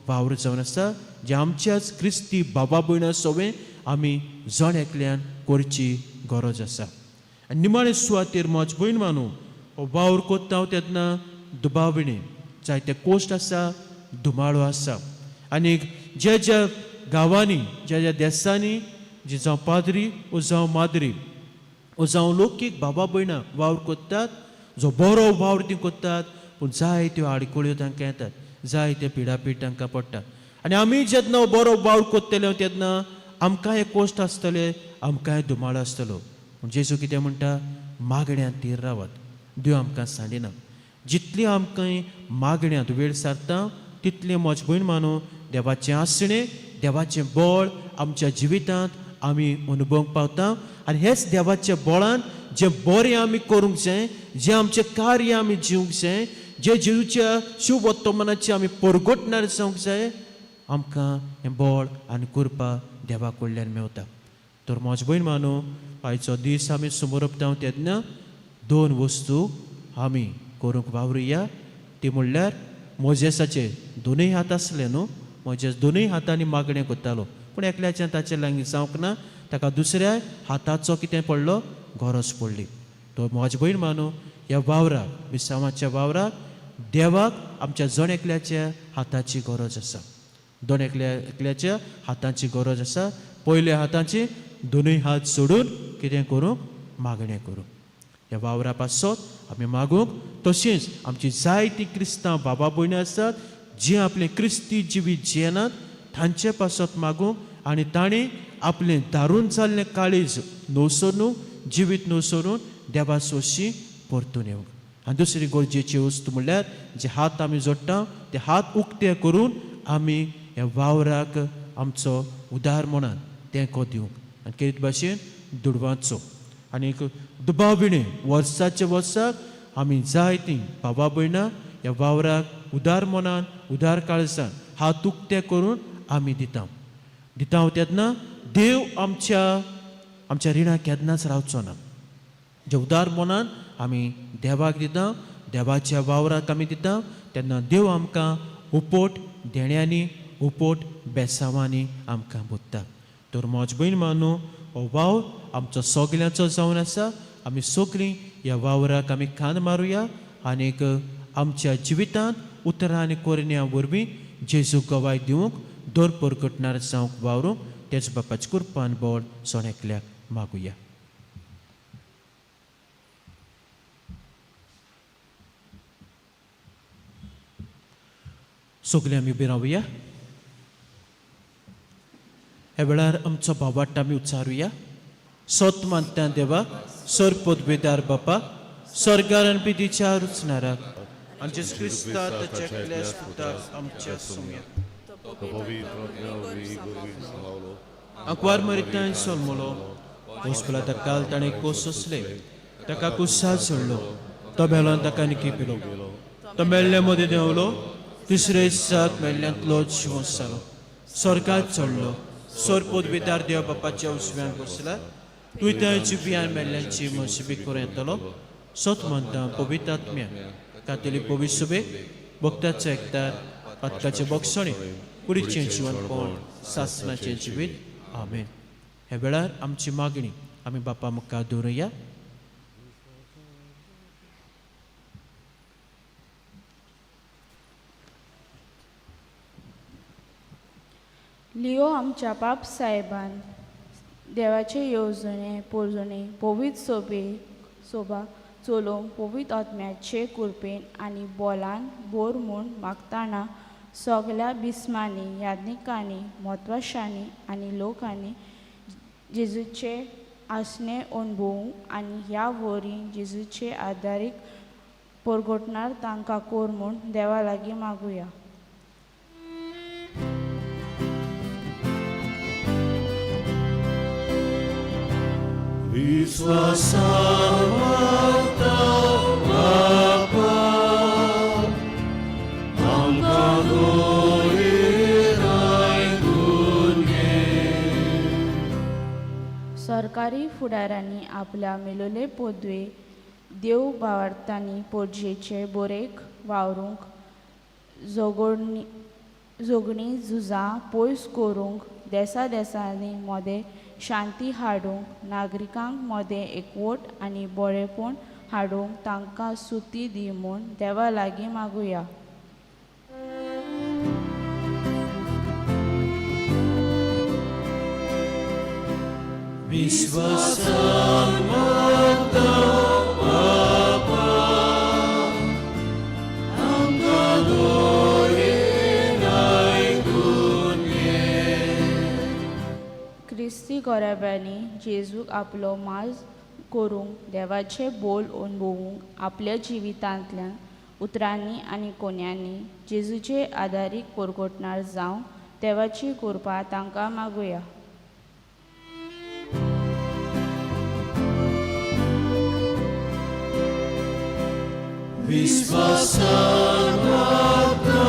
[SPEAKER 2] वावर जावन आसा जे आमच्याच क्रिस्ती बाबा भयणां सवें आमी जण एकल्यान करची गरज आसा. आनी निमाणे सुवातेर म्हज भयण मानू हो वावर करता तेन्ना दुबाविणे जायते कोश्ट आसा, धुमाळो आसा आनीक ज्या ज्या गांवांनी, ज्या ज्या देसांनी जी जावं पाद्री ओ जावं माद्री ओ जावं लोकीक बाबा भयणां वावर करतात, जो बरो वावर ती करतात, पूण जायत्यो आडखळ्यो तांकां येतात, जायते पिडापीड तांकां पडटा. आनी आमी जेन्ना बरो वावर करतले तेन्ना आमकांय कोश्ट आसतले, आमकांय धुमाळो आसतलो. पूण जेजू कितें म्हणटा, मागण्यांत तीर रावात, देव आमकां सांडिना. जितली आमकां मागण्यांत वेळ सारता तितलें म्हज भयण मानू देवाचें आसणें, देवाचें बळ आमच्या जिवितांत आमी अनुभवंक पावता. आनी हेच देवाच्या बळान जें बरें आमी करूंक जाय, जें आमचें कार्य आमी जिवंक जाय, जें जेजूच्या शुभवर्तमानाचें आमी परगटणार जावंक जाय, आमकां हें बळ आनी कृपा देवा कडल्यान मेवता. तर म्हज भयण मानू आयचो दीस आमी समोरपता तेन्ना दोन वस्तू आमी करूंक वावरुया. ती म्हणल्यार मोजेसाचे दोनूय हात आसले न्हू, मोजेस दोनूय हातांनी मागणें करतालो, पूण एकल्याच्यान ताचे लागीं जावंक ना, ताका दुसऱ्या हाताचो कितें पडलो, गरज पडली. तो म्हज भयण मानू ह्या वावराक, मिसांवाच्या वावराक देवाक आमच्या जण एकल्याच्या हाताची गरज आसा. दोन एकल्याच्या हाताची गरज आसा. पयल्या हाताची दोनूय हात सोडून कितें करूंक, मागणें करूंक. ह्या वावरा पासत आमी मागूंक. तशेंच आमची जायतीं क्रिस्तांव बाबा भयणी आसात जी आपलें क्रिस्ती जिवीत जियेनात तांचे पासत मागूंक आनी तांणी आपलें दारून जाल्लें काळीज नवसरून, जिवीत नवसरून देवा सोशी परतून येवंक. आनी दुसरी गरजेची वस्तू म्हणल्यार जे हात आमी जोडटा ते हात उक्ते करून आमी ह्या वावराक आमचो उदार मनान तेंको दिवंक आनी केरीत भाशेन दुडवांचो आनीक दुबाव विणे वर्साच्या वर्साक आमी जायतीं बाबा भयणां ह्या वावराक उदार मनान, उदार काळजान हात उक्ते करून आमी दिता दिता तेन्ना देव आमच्या आमच्या रिणाक केन्नाच रावचो ना. जे उदार मनान आमी देवाक दिता, देवाच्या वावराक आमी दिता तेन्ना देव आमकां उपट देण्यांनी, उपट बेसांवांनी आमकां बुदता. तर म्हज भयण मानू हो वावर आमचो सगल्यांचो जावन आसा. आमी सगळीं ह्या वावराक आमी खांद मारुया आनीक आमच्या जिवितांत उतरां आनी करण्या वरवीं जेजू गवाय दिवंक दर परगटणार जावंक वावरूंक तेच बापाचे कृपान बळ सण एकल्याक मागुया. सगळीं आमी उबी रावया. ह्या वेळार आमचो भावाट आमी उच्चारुया. सत मानता देवा, सर पदवेदार बापा, स्वर्गार आनी पिदीच्या रुचणाराक आनी जेजू क्रिस्ता ताच्या एकल्या पुताक आमच्या सुम्या आंकवार मरितान सोलमलो होस्पिला ताका ताणें कोस सोंसले, ताका कुसाद सोडलो, तो मेलोन ताका निकी पिलो, तो मेल्ले मदीं देंवलो, तिसरे दिसाक मेल्ल्यांतलो जिवंत जालो, स्वर्गात चडलो, सर पदवेदार देव बापाच्या उजव्यान बसला, तूं थंय जिव्यान मेल्ल्यांची मसिबी करूं येतलो. सत म्हणटा पवित्र आत्म्या कातली पवित्र सुबेक भक्ताचो एकतार पातकाचें बक्षणे कुडीचें जिवनपण सासणाचें जिवीत. आमेन. ह्या वेळार आमची मागणी आमी बापा मुखार दवरुया.
[SPEAKER 5] लिओ आमच्या बाप साहेबान देवाचे येवजणे पोरजणे पवित्र सोबे सोबा चलोवंक पवित्र आत्म्याचे कृपेन आनी बोलान बोर म्हूण मागताना सगल्या बिस्मांनी याज्ञिकांनी म्हत्वाशांनी आनी लोकांनी जेजूचे आसणे अणभवूंक आनी ह्या वरी जेजूचे आदारीक परगटणार तांकां कोर म्हूण देवा लागीं मागुया.
[SPEAKER 4] विश्वासान मागता बापा आमकां दोळेर आयकून घे.
[SPEAKER 5] सरकारी फुडाऱ्यांनी आपल्या मेलोले पदवे देव भावार्थांनी पोरजेचे बोरेक वावरूंक जोगोडणी जोगणी झुजां पयस करूंक देसा देसांनी मदें शांती हाडूंक नागरिकांक मदें एकवट आनी बरेपण हाडूंक तांकां सुती दी म्हूण देवा लागीं मागुया.
[SPEAKER 4] विश्वासान मागता बापा आमकां दोळेर आयकून घे.
[SPEAKER 5] क्रिस्ती गोराब्यांनी जेजूक आपलो माज करूंक देवाचे बोल अणभवूंक आपल्या जिवितांतल्यान उतरांनी आनी कोन्यांनी जेजूचे आदारीक परगटणार जावंक देवाची कृपा तांकां मागुया.
[SPEAKER 4] विश्वासान मागता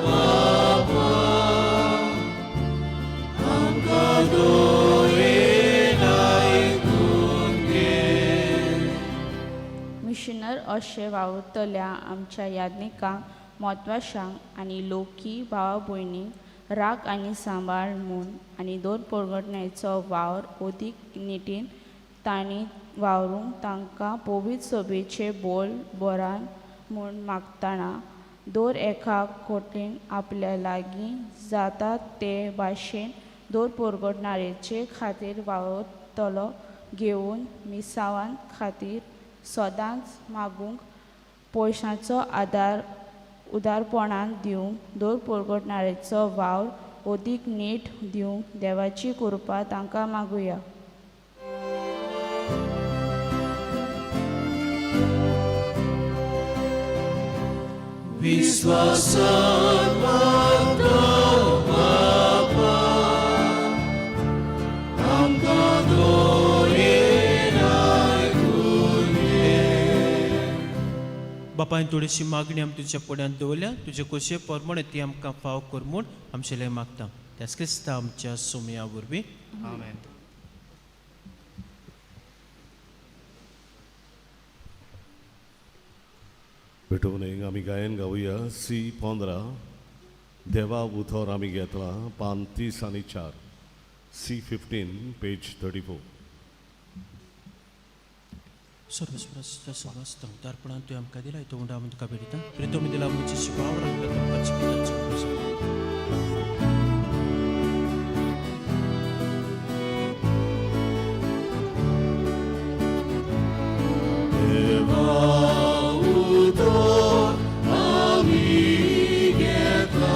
[SPEAKER 4] बापा आमकां दोळेर आयकून घे.
[SPEAKER 5] मिशनर अशें वावुरतल्या आमच्या याज्ञिकांक म्हत्वाशांक आनी लोकी भावा भयणींक राग आनी सांबाळ म्हूण आनी दोन परगटण्याचो वावर अदीक निटीन तांणी वावरूंक तांकां पवित्र सभेचे बोल बोरान म्हूण मागतना दर एका कोटेन आपल्या लागीं जाता ते भाशेन दोर परगटणारेचे खातीर वावरतलो घेवन मिसांवां खातीर सदांच मागूंक पयशांचो आदार उदारपणान दिवंक दोर परगटणारेचो वावर अदीक नीट दिवंक देवाची कृपा तांकां मागुया.
[SPEAKER 4] विश्वासान मागता बापा आमकां दोळेर आयकून घे.
[SPEAKER 2] बापायन थोडीशी मागणी आमी तुज्या फुड्यांत दवरल्या. तुजे खोशये प्रमाणे ती आमकां फाव कर म्हूण आमचे लागीं मागता. त्याच क्रिस्ता आमच्या सोमया वरवीं.
[SPEAKER 3] आमेन.
[SPEAKER 1] भेटोवन आमी गायन गावया सी 15 देवा उथोर आमी घेतला पान 30 आनी 4 सी 15 पेज 34.
[SPEAKER 2] सर्वस्वराच्या समस्त उदारपणान तुवें आमकां दिला तो उंडा आमी तुका भेटयता. प्रितोमी दिला आमची शिवावर आमकां जिविताची.
[SPEAKER 4] देवा उदोर आमी घेतला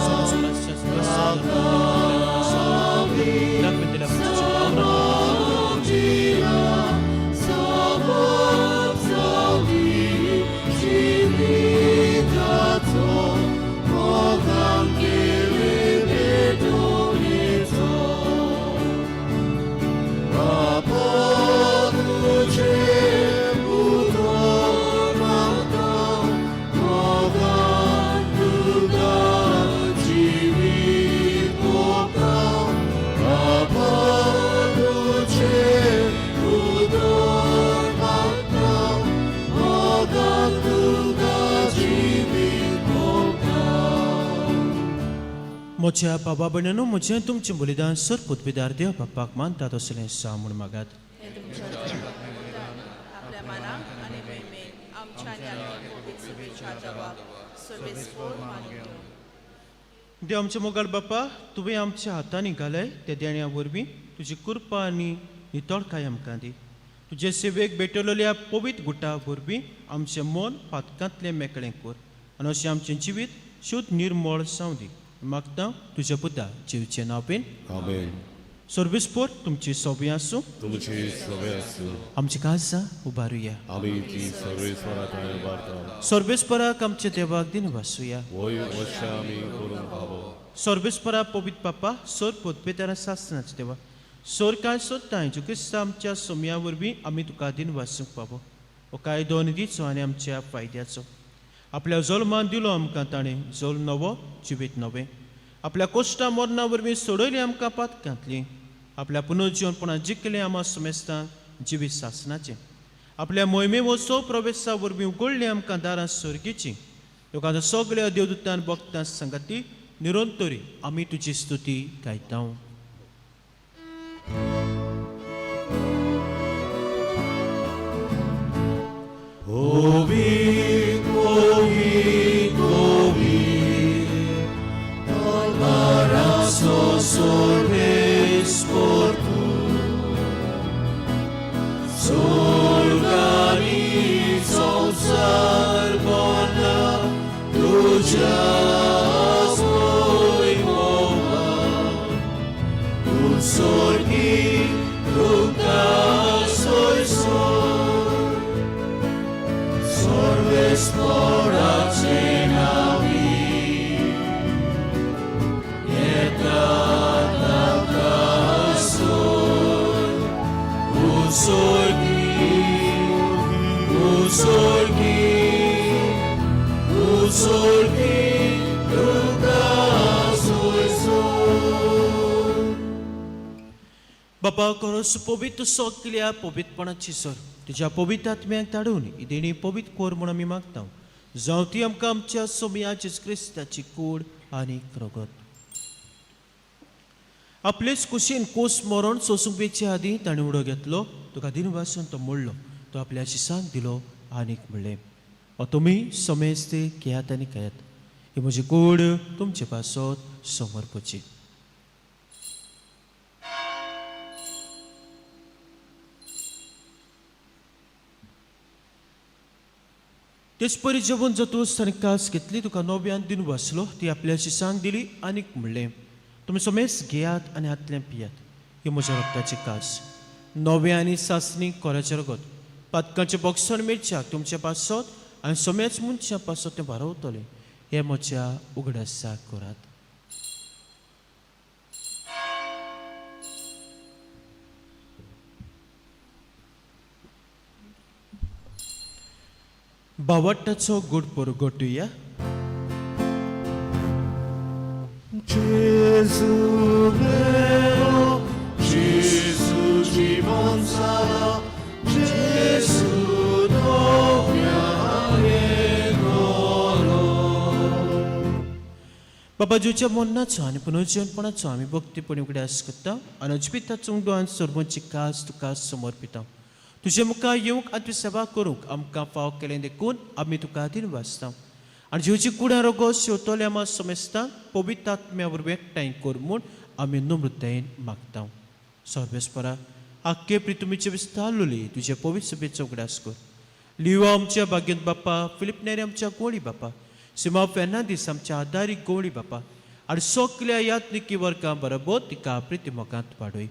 [SPEAKER 4] सबब जाली जिविताचो मोगान केले भेटवणेचो. बापा तुजें उदोर
[SPEAKER 2] म्हज्या बाबा भयणांनो, म्हजें तुमचें बलिदान सर पुतबेदार देव बाप्पाक मानता तसलें सा म्हूण मागात.
[SPEAKER 5] आपल्या मनाक आनी मोहिमेक आमच्या आनी आमच्या पवित्र सभेच्या देवाक सर्वेस्पोर मानून घेवं.
[SPEAKER 2] देव आमच्या मोगाळ बाप्पा, तुवें आमच्या हातांनी घालय त्या देण्या वरवीं तुजी कृपा आनी नितळकाय आमकां दी. तुजे सेवेक भेटवलेल्या पवित्र गुटा वरवीं आमचें मन पातकांतलें मेकळें कर आनी अशें आमचें जिवीत शुद्ध निर्मळ जावं दी. मागता तुज्या पुता जिवचें नांव.
[SPEAKER 1] आमेन.
[SPEAKER 2] सर्वेस्पोर तुमची सोबी आसूं.
[SPEAKER 1] तुमची सवे आसूं.
[SPEAKER 2] आमची काळजां उबारुया.
[SPEAKER 1] आमी ती सर्वेस्वरा थंय उबारता.
[SPEAKER 2] सर्वेस्पराक आमच्या देवाक दिन वासूया.
[SPEAKER 1] वय वर्षा आमी करूंक फावो.
[SPEAKER 2] सर्वेस्परा पवित्र बाप्पा, सर पोतबेदारा सासनाच देवा, सोर कांय सोदताय जो क्रिस्ता आमच्या सोमया वरवीं आमी तुका दिन वासूंक पावो. हो कायदो निधीचो आनी आमच्या फायद्याचो. आपल्या जल्मान दिलो आमकां ताणें जल्म नवो, जिवीत नवें. आपल्या कोश्टा मरणा वरवीं सोडयली आमकां पातकांतली. आपल्या पुनर्जीवनपणान जिखलें आमा समेस्तांक जिवीत सासनाचें. आपल्या मोहिमे वचो प्रवेशा वरवीं उगडली आमकां दारां सर्गीचीं. लोकांच्या सगळ्या देवदूतान भक्तां संगती निरंतरी आमी तुजी स्तुती गायता. बाबा करोस पवित्र सगल्या पवित्रपणाची सर तुज्या पवित्र आत्म्याक धाडून ही देणी पवित्र कोर म्हूण आमी मागता. जावं ती आमकां आमच्या सोमया जेजू क्रिस्ताची कूड आनी रगत. आपलेच कुशीन कोस मरण सोसूंक वेचे आदीं ताणें उडो घेतलो, तुका दिन वासून तो मोडलो, तो आपल्या शिसांक दिलो आनीक म्हणलें, हो तुमी समेस्त घेयात आनी खायात, ही म्हजी कूड तुमचे पासत समर्पची. तेच परी जेवण जातूच ताणें कास घेतली, तुका नव्यान दिन वाचलो, ती आपल्या शिसांक दिली आनीक म्हणलें, तुमी समेस्त घेयात आनी हातलें पियात, ही म्हज्या रक्ताची कास, नव्या आनी सासणी कोराचें रगत, पातकांचें बॉक्सण मिरच्याक तुमच्या पासत आनी समेच मनशां पासत तें वारवतलें, हें म्हज्या उगडासाक करात. बावट्टाचो गोड परगटुया.
[SPEAKER 1] Gesù vero, Gesù जीवन सारा, Gesù
[SPEAKER 2] बाबा जेच्या मरणाचो आनी पुनर्जीवनपणाचो आमी भक्तीपणी उगडास करता आनी अजपिताचो उंडो आनी सर्वांची कास तुका समर्पिता. तुजे मुखार येवंक आनी तुजी सेवा करूंक आमकां फाव केलें देखून आमी तुका दिन वाचता आनी जेवची कुडां रोगो शेवतले आमा समेस्तांक पवित्र आत्म्या वरवीं एकठांय कर म्हूण आमी नम्रतायेन मागता. सर्वेस्परा आख्खे प्रितुमीचे विस्तारलोली तुजे पवित्र सभेचो उगडास कर. लिवा आमच्या भाग्यंत बाप्पा, फिलीप नेरी आमच्या गोळी बाप्पा, सिमा फेर्नांदीस आमच्या आदारी गोळी बाप्पा आनी सगल्या यात्निकी वर्गां बरोबर तिका प्रिती मोगांत वाडय.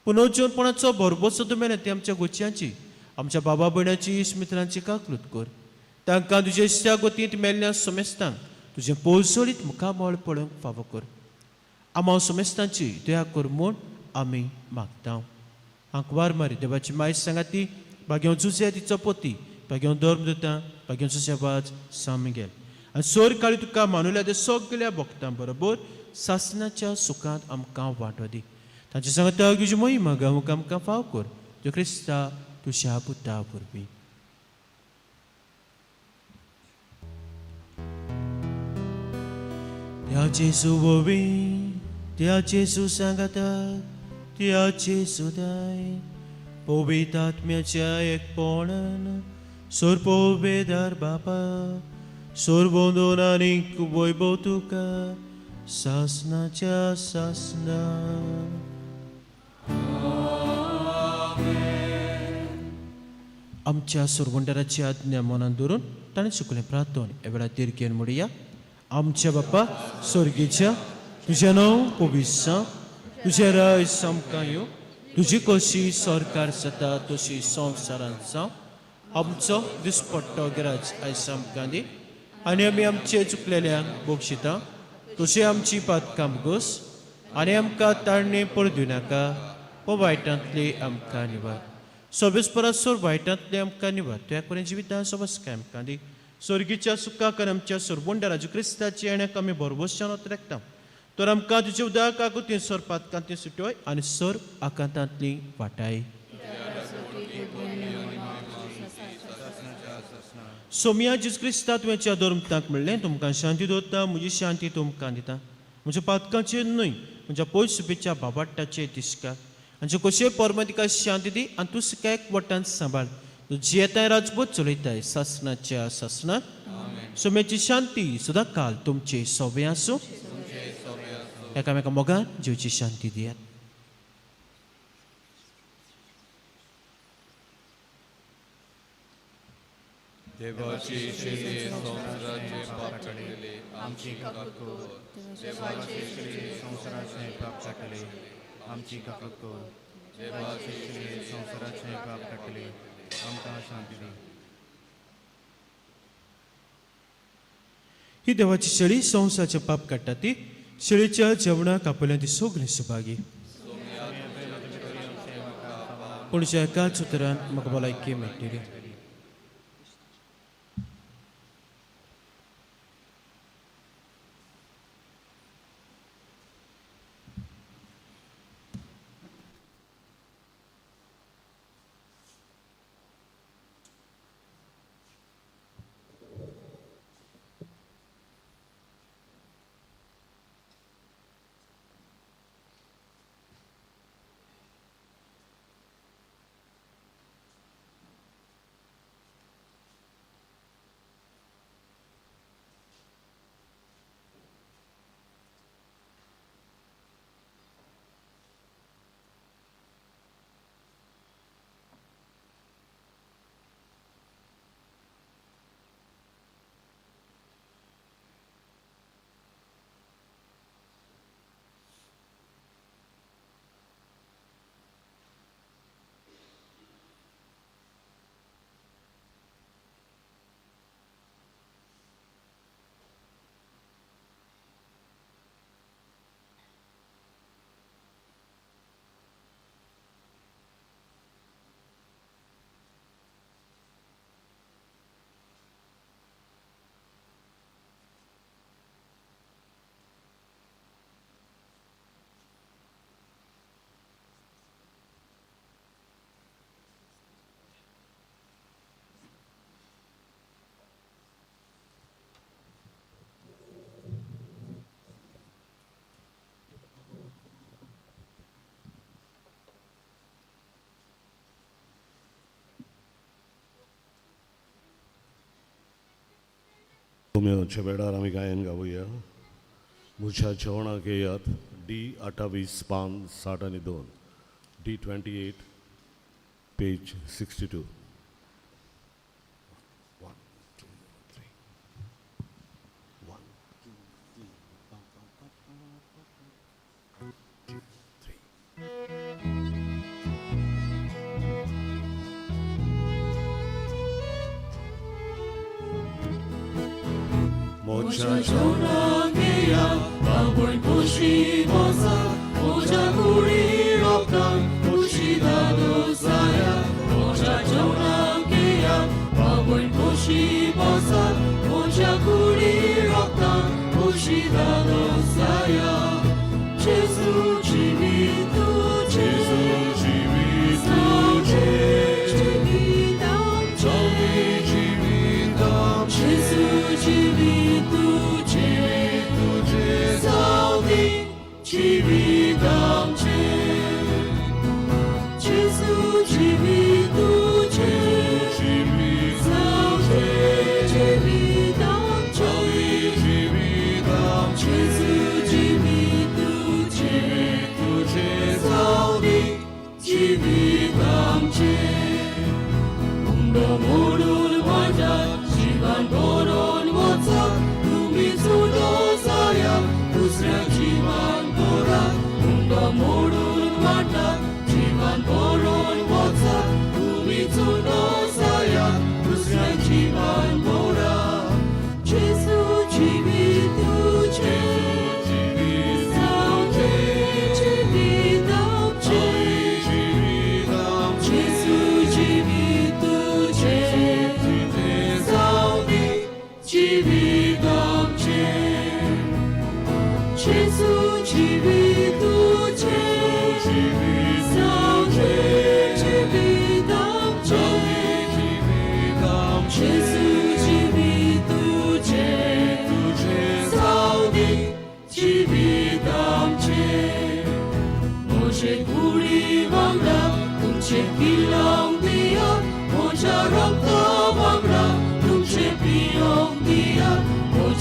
[SPEAKER 2] पुनर्जीवनपणाचो भरभोसो मेरेन ती आमच्या गोचयांची, आमच्या बाबा भयणाची, इश्ट मित्रांची काकलूत कर. तांकां तुजे इश्टा गोतींत मेल्ल्या समेस्तांक तुजें पोळसोळीत मुखामळ पळोवंक फावो कर. आमाव समेस्तांची दया कर म्हूण आमी मागता. आंकवार मारी देवाची मायज सांगाती भाग्यों जुजे तिचो पोती, भाग्यों धर्म दिता, भाग्यों सुसेवाज सामगेल आनी सोर काळी तुका मानुल्या ते सगल्या भक्तां बरोबर सासनाच्या सुखांत आमकां वांटो दी. तांचे सांगता तुजी मोहिमा गावंक आमकां फाव कर, त्यो क्रिस्ता तुज्या पुता वरवीं. त्या जेजू वोवी, त्या जेजू सांगाता, त्या जेजू दाय, पवित्र आत्म्याच्या एकपणान, सोरपोवेदार बापा, सोरबोंदून आनीक वैभव तुका, सासनाच्या सासना. आमच्या सुरवंडाराची आज्ञा मनान धरून ताणें सुकलें प्रार्थन ह्या वेळार तिरकेन म्हणया. आमच्या बापा स्वर्गीच्या, तुजें नांव पवित्र जावं, तुजें राज आमकां येवं, तुजी कशी सरकार जाता तशी संवसारांत जावं. आमचो दिसपट्टो गिराज आयज आमकां दी, आनी आमी आमचे चुकलेल्यांक बक्षिता तशी आमची पातकां घोस, आनी आमकां ताळणे पडू नाका, वो वायटांतली आमकां निवार. सोबेस परत सोर वायटांतले आमकां निवार. तुज्या कडेन जिविता सोबस काय आमकां दी. स्वर्गीच्या सुखाक आनी आमच्या सरबोंड्या राजू क्रिस्ताची येण्याक आमी भरवशान रेखता. तर आमकां तुजे उदक आगोती सर पातकांतली सुटोय आनी सर आकांतांतली वाटाय. सोमिया जेजू क्रिस्ता, तुवें धर्मतांक म्हणलें, तुमकां शांती दवरता, म्हजी शांती तुमकां दिता. म्हज्या पातकांचेर न्हय, म्हज्या पयसुपेच्या बाबाट्टाचेर दिसका. आनी कशें परमतिका शांती दी आनी तूं सुखाक वट्टान सांबाळ. तूं जियेताय राजबोध चलयताय सासनाच्या सासनाक. सोम्याची शांती सदां काल तुमचे सोबे आसूं. एकामेका मोगान जिवची शांती दियात.
[SPEAKER 7] देवाची शेली संवसाराचे पाप काडटले, आमची काकूत कर.
[SPEAKER 8] देवाचे शेळये संवसाराचे पाप काडटले, आमची काकूत कर. देवाचे शेळये संवसाराचे पाप काडटले, आमकां शांती दी.
[SPEAKER 2] ही देवाची शेळी संवसाराचे पाप काडटा ती शेळीच्या जेवणाक आपल्या ती सगळीं सुभागी. पूण ज्या एकाच उतरान म्हाका भलायकी मेळटली.
[SPEAKER 1] तुमी वेळार आमी गायन गावया. म्हज्या जेवणाक येयात. डी 28 पान 62, डी 28 पेज 62. 1 2 3 1 2 3 2 3.
[SPEAKER 4] म्हज्या जेवणाक येयात, बाबय खोशी बसा, म्हज्या कुडी रोगतान खोशी दादो जायात. म्हज्या जेवणाक येयात, बाबय खोशी बसा, म्हज्या कुडी रोगतान खोशी दादो जायात. जेजू जिवीत तुजें,
[SPEAKER 1] जेजू जिवीत तुजें,
[SPEAKER 4] जिवीत आमचें,
[SPEAKER 1] जिवीत आमचें,
[SPEAKER 4] जेजू जिवीत तुजें,
[SPEAKER 1] तुजें,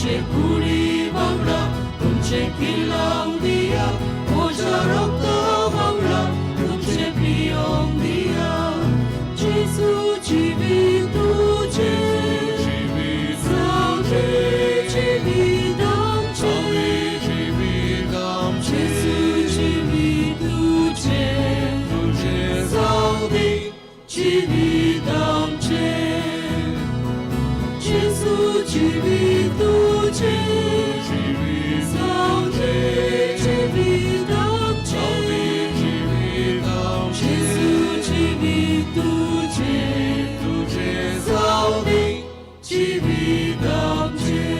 [SPEAKER 4] तुमचे कुडी वांगडा तुमचे किल्लांव दिया, म्हज्या रक्ता वांगडा तुमचे पियोंक दिया. जेजू जिवीत तुजें, जावं दी जिवीत आमचें. जेजू जिवीत तुजें, जावं दी जिवीत आमचें. जेजू जिवीत तुजें, जावं दी जिवीत आमचें. जेजू जिवीत तुजें, जावं दी जिवीत आमचें.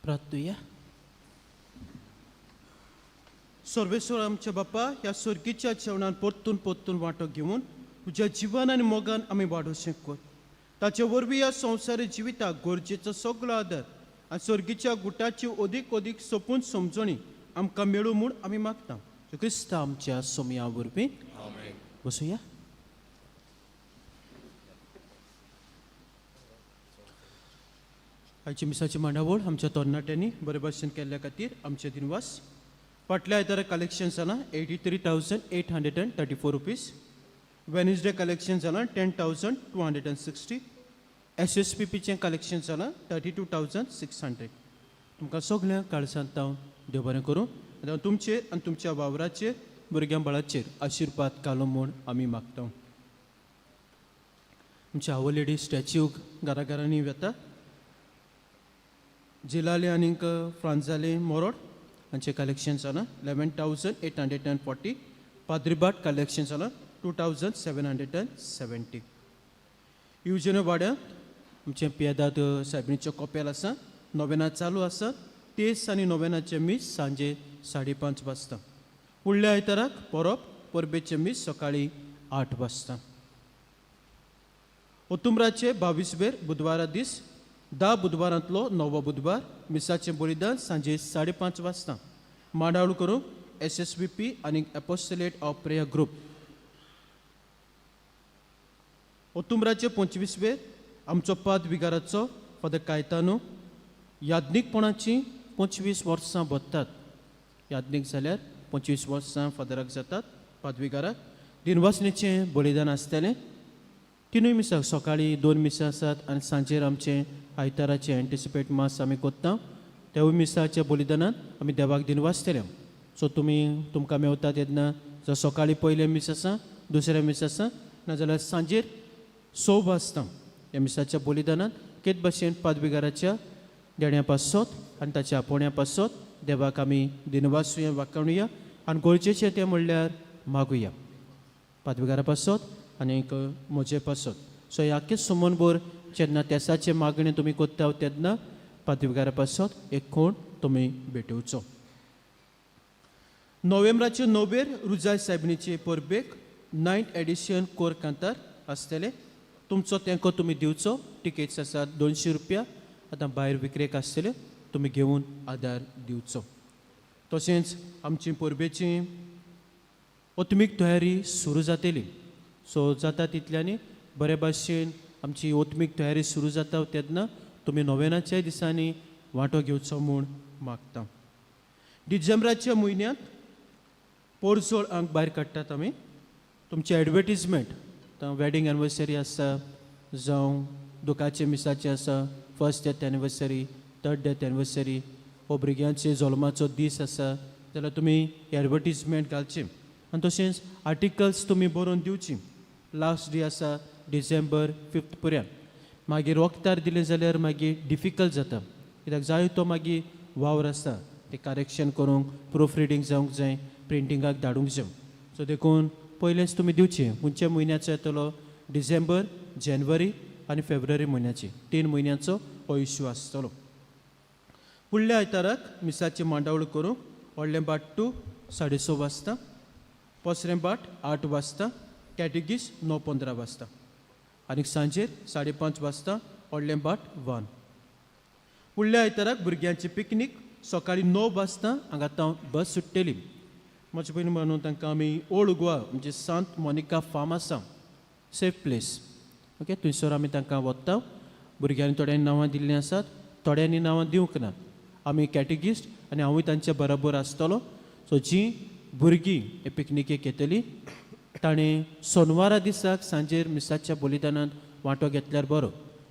[SPEAKER 2] प्रार्थुया. सर्वेश्वर आमच्या बापा, ह्या स्वर्गीच्या जेवणान परतून परतून वांटो घेवन तुज्या जिवन आनी मोगान आमी वाडोवचें कर. ताचे वरवीं ह्या संवसारी जिविताक गरजेचो सगळो आदर आनी स्वर्गीच्या गुटाची अदीक अदीक सोपून समजणी आमकां मेळूं म्हूण आमी मागता, क्रिस्ता आमच्या सोमया वरवीं. बसुया. आयची मिसाची मांडावळ आमच्या तरणाट्यांनी बरे भाशेन केल्ल्या खातीर आमचे दिनवास. फाटल्या आयतारा कलेक्शन जालां ₹83,834. Wednesday collection जालां 10,260. एसएसपीपीचें कलेक्शन जालां 32,600. तुमकां सगळ्यांक काळजांत हांव देव बरें करूं आनी तुमचेर आनी तुमच्या वावराचेर, भुरग्यां बाळाचेर आशिर्वाद घालो म्हूण आमी मागता. आमच्या our lady statue घरा घरांनी वता. जिलाले आनीक फ्रांजाले मोरोड हांचें कलेक्शन जालां 11,840. पाद्रीबाट कलेक्शन जालां 2,770. युजन वाड्यांत आमचें पियेदाद सायबिणीचें कपेल आसा. नोवेना चालू आसा. तेस आनी नोवेनाचें मीस सांजे 5:30 वाजता. फुडल्या आयताराक परब परबेचें मीस सकाळीं 8 वाजता. ओतुम्राचे 22 बेर बुधवारा दीस, 10 बुधवारांतलो णवो बुधवार, मिसाचें बलिदान सांजे 5:30 वाजता. मांडावळ करूंक एसएसबीपी आनी एपोस्टलेट ऑफ प्रेयर ग्रुप. ओतुम्राचे 25 बेर आमचो पाद विगाराचो फादर कायतानो याज्ञीकपणाची 25 वर्सां भरतात. याज्ञीक जाल्यार 25 वर्सां फादराक जातात. पादविगाराक दिनवासनेचें बलिदान आसतलें. तिनूय मिसाक सकाळीं 2 मिसां आसात आनी सांजेर आमचें आयताराचें एंटिसिपेट मास आमी करता. तेवूय मिसाच्या बलिदानान आमी देवाक दिनवासतले. सो तुमी तुमकां मेवता तेन्ना जर सकाळीं पयलें मीस आसा, दुसरें मीस आसा, नाजाल्यार सांजेर 6 वाजता ह्या मिसाच्या बलिदानान केत भाशेन पादविगाराच्या देण्या पासत आनी ताच्या आपोवण्या पासत देवाक आमी दिनवासुया, वाकाणुया आनी गरजेचें तें म्हणल्यार मागुया पादविगारा पासत आनी म्हजे पासत. सो ह्या आख्खे सुमनभर जेन्ना तेसाचें मागणें तुमी करता तेन्ना पादविगारा पासत एक कोण तुमी भेटोवचो. नोव्हेंबराचे 9 रुजाय सायबिणीचे परबेक 9th edition कोर कांतार आसतलें. तुमचो तेंको तुमी दिवचो. टिकेट्स आसात 200 रुपया, आतां भायर विक्रेक आसतल्यो, तुमी घेवन आदार दिवचो. तशेंच आमची परबेची ओतमीक तयारी सुरू जातली. सो जाता तितल्यांनी बरे भाशेन आमची ओतमीक तयारी सुरू जाता तेन्ना तुमी नोव्हेंनाच्या दिसांनी वांटो घेवचो म्हूण मागता. डिसेंबराच्या म्हयन्यांत पोरजोळ आंक भायर काडटात आमी. तुमचें एडवर्टीजमेंट आतां वेडींग एनिवर्सरी आसा, जावं दुकाचें मिसाचें आसा, first death anniversary, third death anniversary, हो भुरग्यांचे जल्माचो दीस आसा जाल्यार तुमी एडवर्टीजमेंट घालची आनी तशेंच आर्टिकल्स तुमी बरोवन दिवची. लास्ट डे आसा डिसेंबर 5 पर्यंत. मागीर वखदार दिलें जाल्यार मागीर डिफिकल्ट जाता, कित्याक जाय तो मागीर वावर आसता तें करेक्शन करूंक, प्रूफ रिडींग जावंक जाय, प्रिंटिंगाक धाडूंक जाय. सो देखून पयलेंच तुमी दिवचें. खंयच्या म्हयन्याचो येतलो, डिसेंबर, जानेवारी आनी फेब्रुवारी म्हयन्याची, 3 म्हयन्याचो हो इश्यू आसतलो. फुडल्या आयताराक मिसाची मांडावळ करूंक व्हडलें बाट 2 6:30 वाजता, पसरें बाट 8 वाजता, कॅटेगीस 9:15 वाजता आनी सांजेर 5:30 वाजता व्हडलें बाट 1. फुडल्या आयताराक भुरग्यांची पिकनीक सकाळीं 9 वाजता हांगा तावन बस सुट्टली. म्हजे पयलीं म्हणून तांकां आमी ओल्ड गोवा म्हणजे सांत मोनिका फार्म आसा, सेफ प्लेस, ओके, थंयसर आमी तांकां वता. भुरग्यांनी थोड्यांनी नांवां दिल्लीं आसात, थोड्यांनी नांवां दिवंक ना. आमी कॅटेगिस्ट आनी हांवूय तांचे बरोबर आसतलो. सो जीं भुरगीं हे पिकनिकेक येतलीं ताणें सोनवारा दिसाक सांजेर मिसाच्या बलिदानांत वांटो घेतल्यार बरो,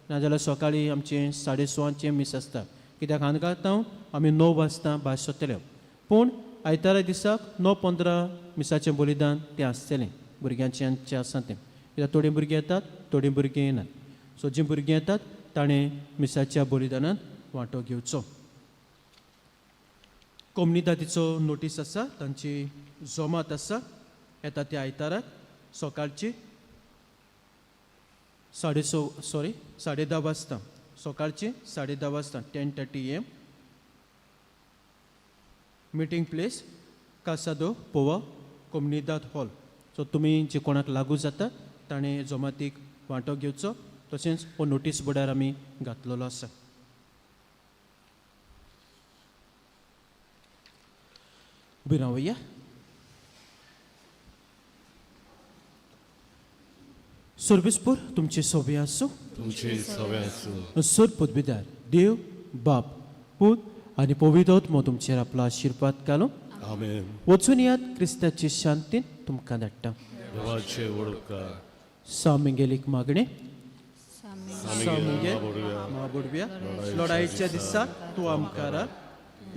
[SPEAKER 2] नाजाल्यार सकाळीं आमचें 6:30 मीस आसता, कित्याक हांगा आतां आमी 9 वाजता भायर सरतले. पूण आयतारा दिसाक 9:15 मिसाचें बलिदान तें आसतलें भुरग्यांचें आमचें आसा तें, कित्याक थोडीं भुरगीं येतात, थोडीं भुरगीं येनात. सो जीं भुरगीं येतात ताणें मिसाच्या बलिदानांत वांटो घेवचो. कोमनिदादीचो नोटीस आसा, तांची जोमात आसा, येता त्या आयताराक सकाळची 10:30 वाजता, सकाळची 10:30 वाजता 10:30 AM. Meeting place कासादो पोवा, कोमनिदाद हॉल. सो तुमी जे कोणाक लागू जाता ताणें जमातीक वांटो घेवचो. तशेंच हो नोटीस बोर्डार आमी घातलेलो आसा. उबी रावया. सर्विसपूर तुमचे सोबे आसूं,
[SPEAKER 1] तुमचे सवे आसूं.
[SPEAKER 2] सर पदवीदार देव बाप पूत आनी पवित्र आत्मो तुमचेर आपलो आशिर्वाद घालूं.
[SPEAKER 1] आमेन.
[SPEAKER 2] वचून यात, क्रिस्ताचे शांतीन तुमकां धाडटा.
[SPEAKER 1] देवाचे वडकार.
[SPEAKER 2] सामिंगेलीक मागणें. सामिंगेल महाबोडव्या, लढाईच्या दिसा तूं आमकां राख,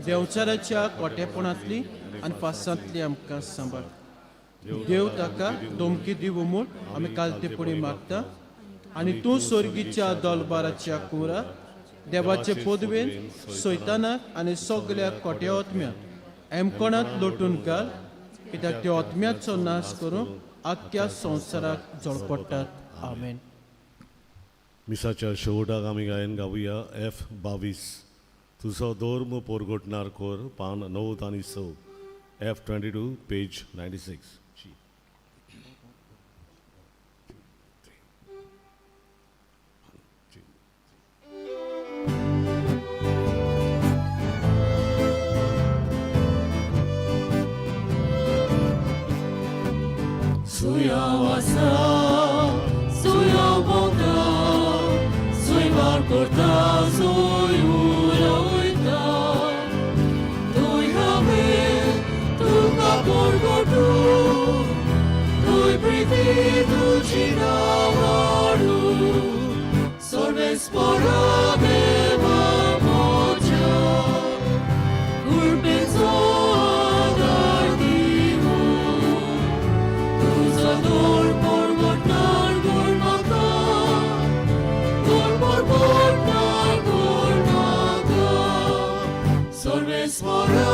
[SPEAKER 2] देंवचाराच्या कोटेपणांतली आनी फासांतली आमकां सांबाळ. देव ताका धमकी दिवं म्हूण आमी कालतेपणी मागता आनी तूं सोर्गीच्या दोलबाराच्या कुरा देवाचे पदवेन सैतानाक आनी सगल्या कोट्या ओतम्याक एमकोणांत लोटून घाल, कित्याक त्या ओतम्याचो नाश करून आख्ख्या संवसाराक जळपडटात. आमेन.
[SPEAKER 1] मिसाच्या शेवटाक आमी गायन गावया F 22 तुजो धर्म पोरगोटणार कोर, पान 9 आनी 6, F 22 page 96.
[SPEAKER 4] Suya wasa, suya bonda, suy marcorta, suy uroita. Tuy have, tu capor gordu. स्मरण.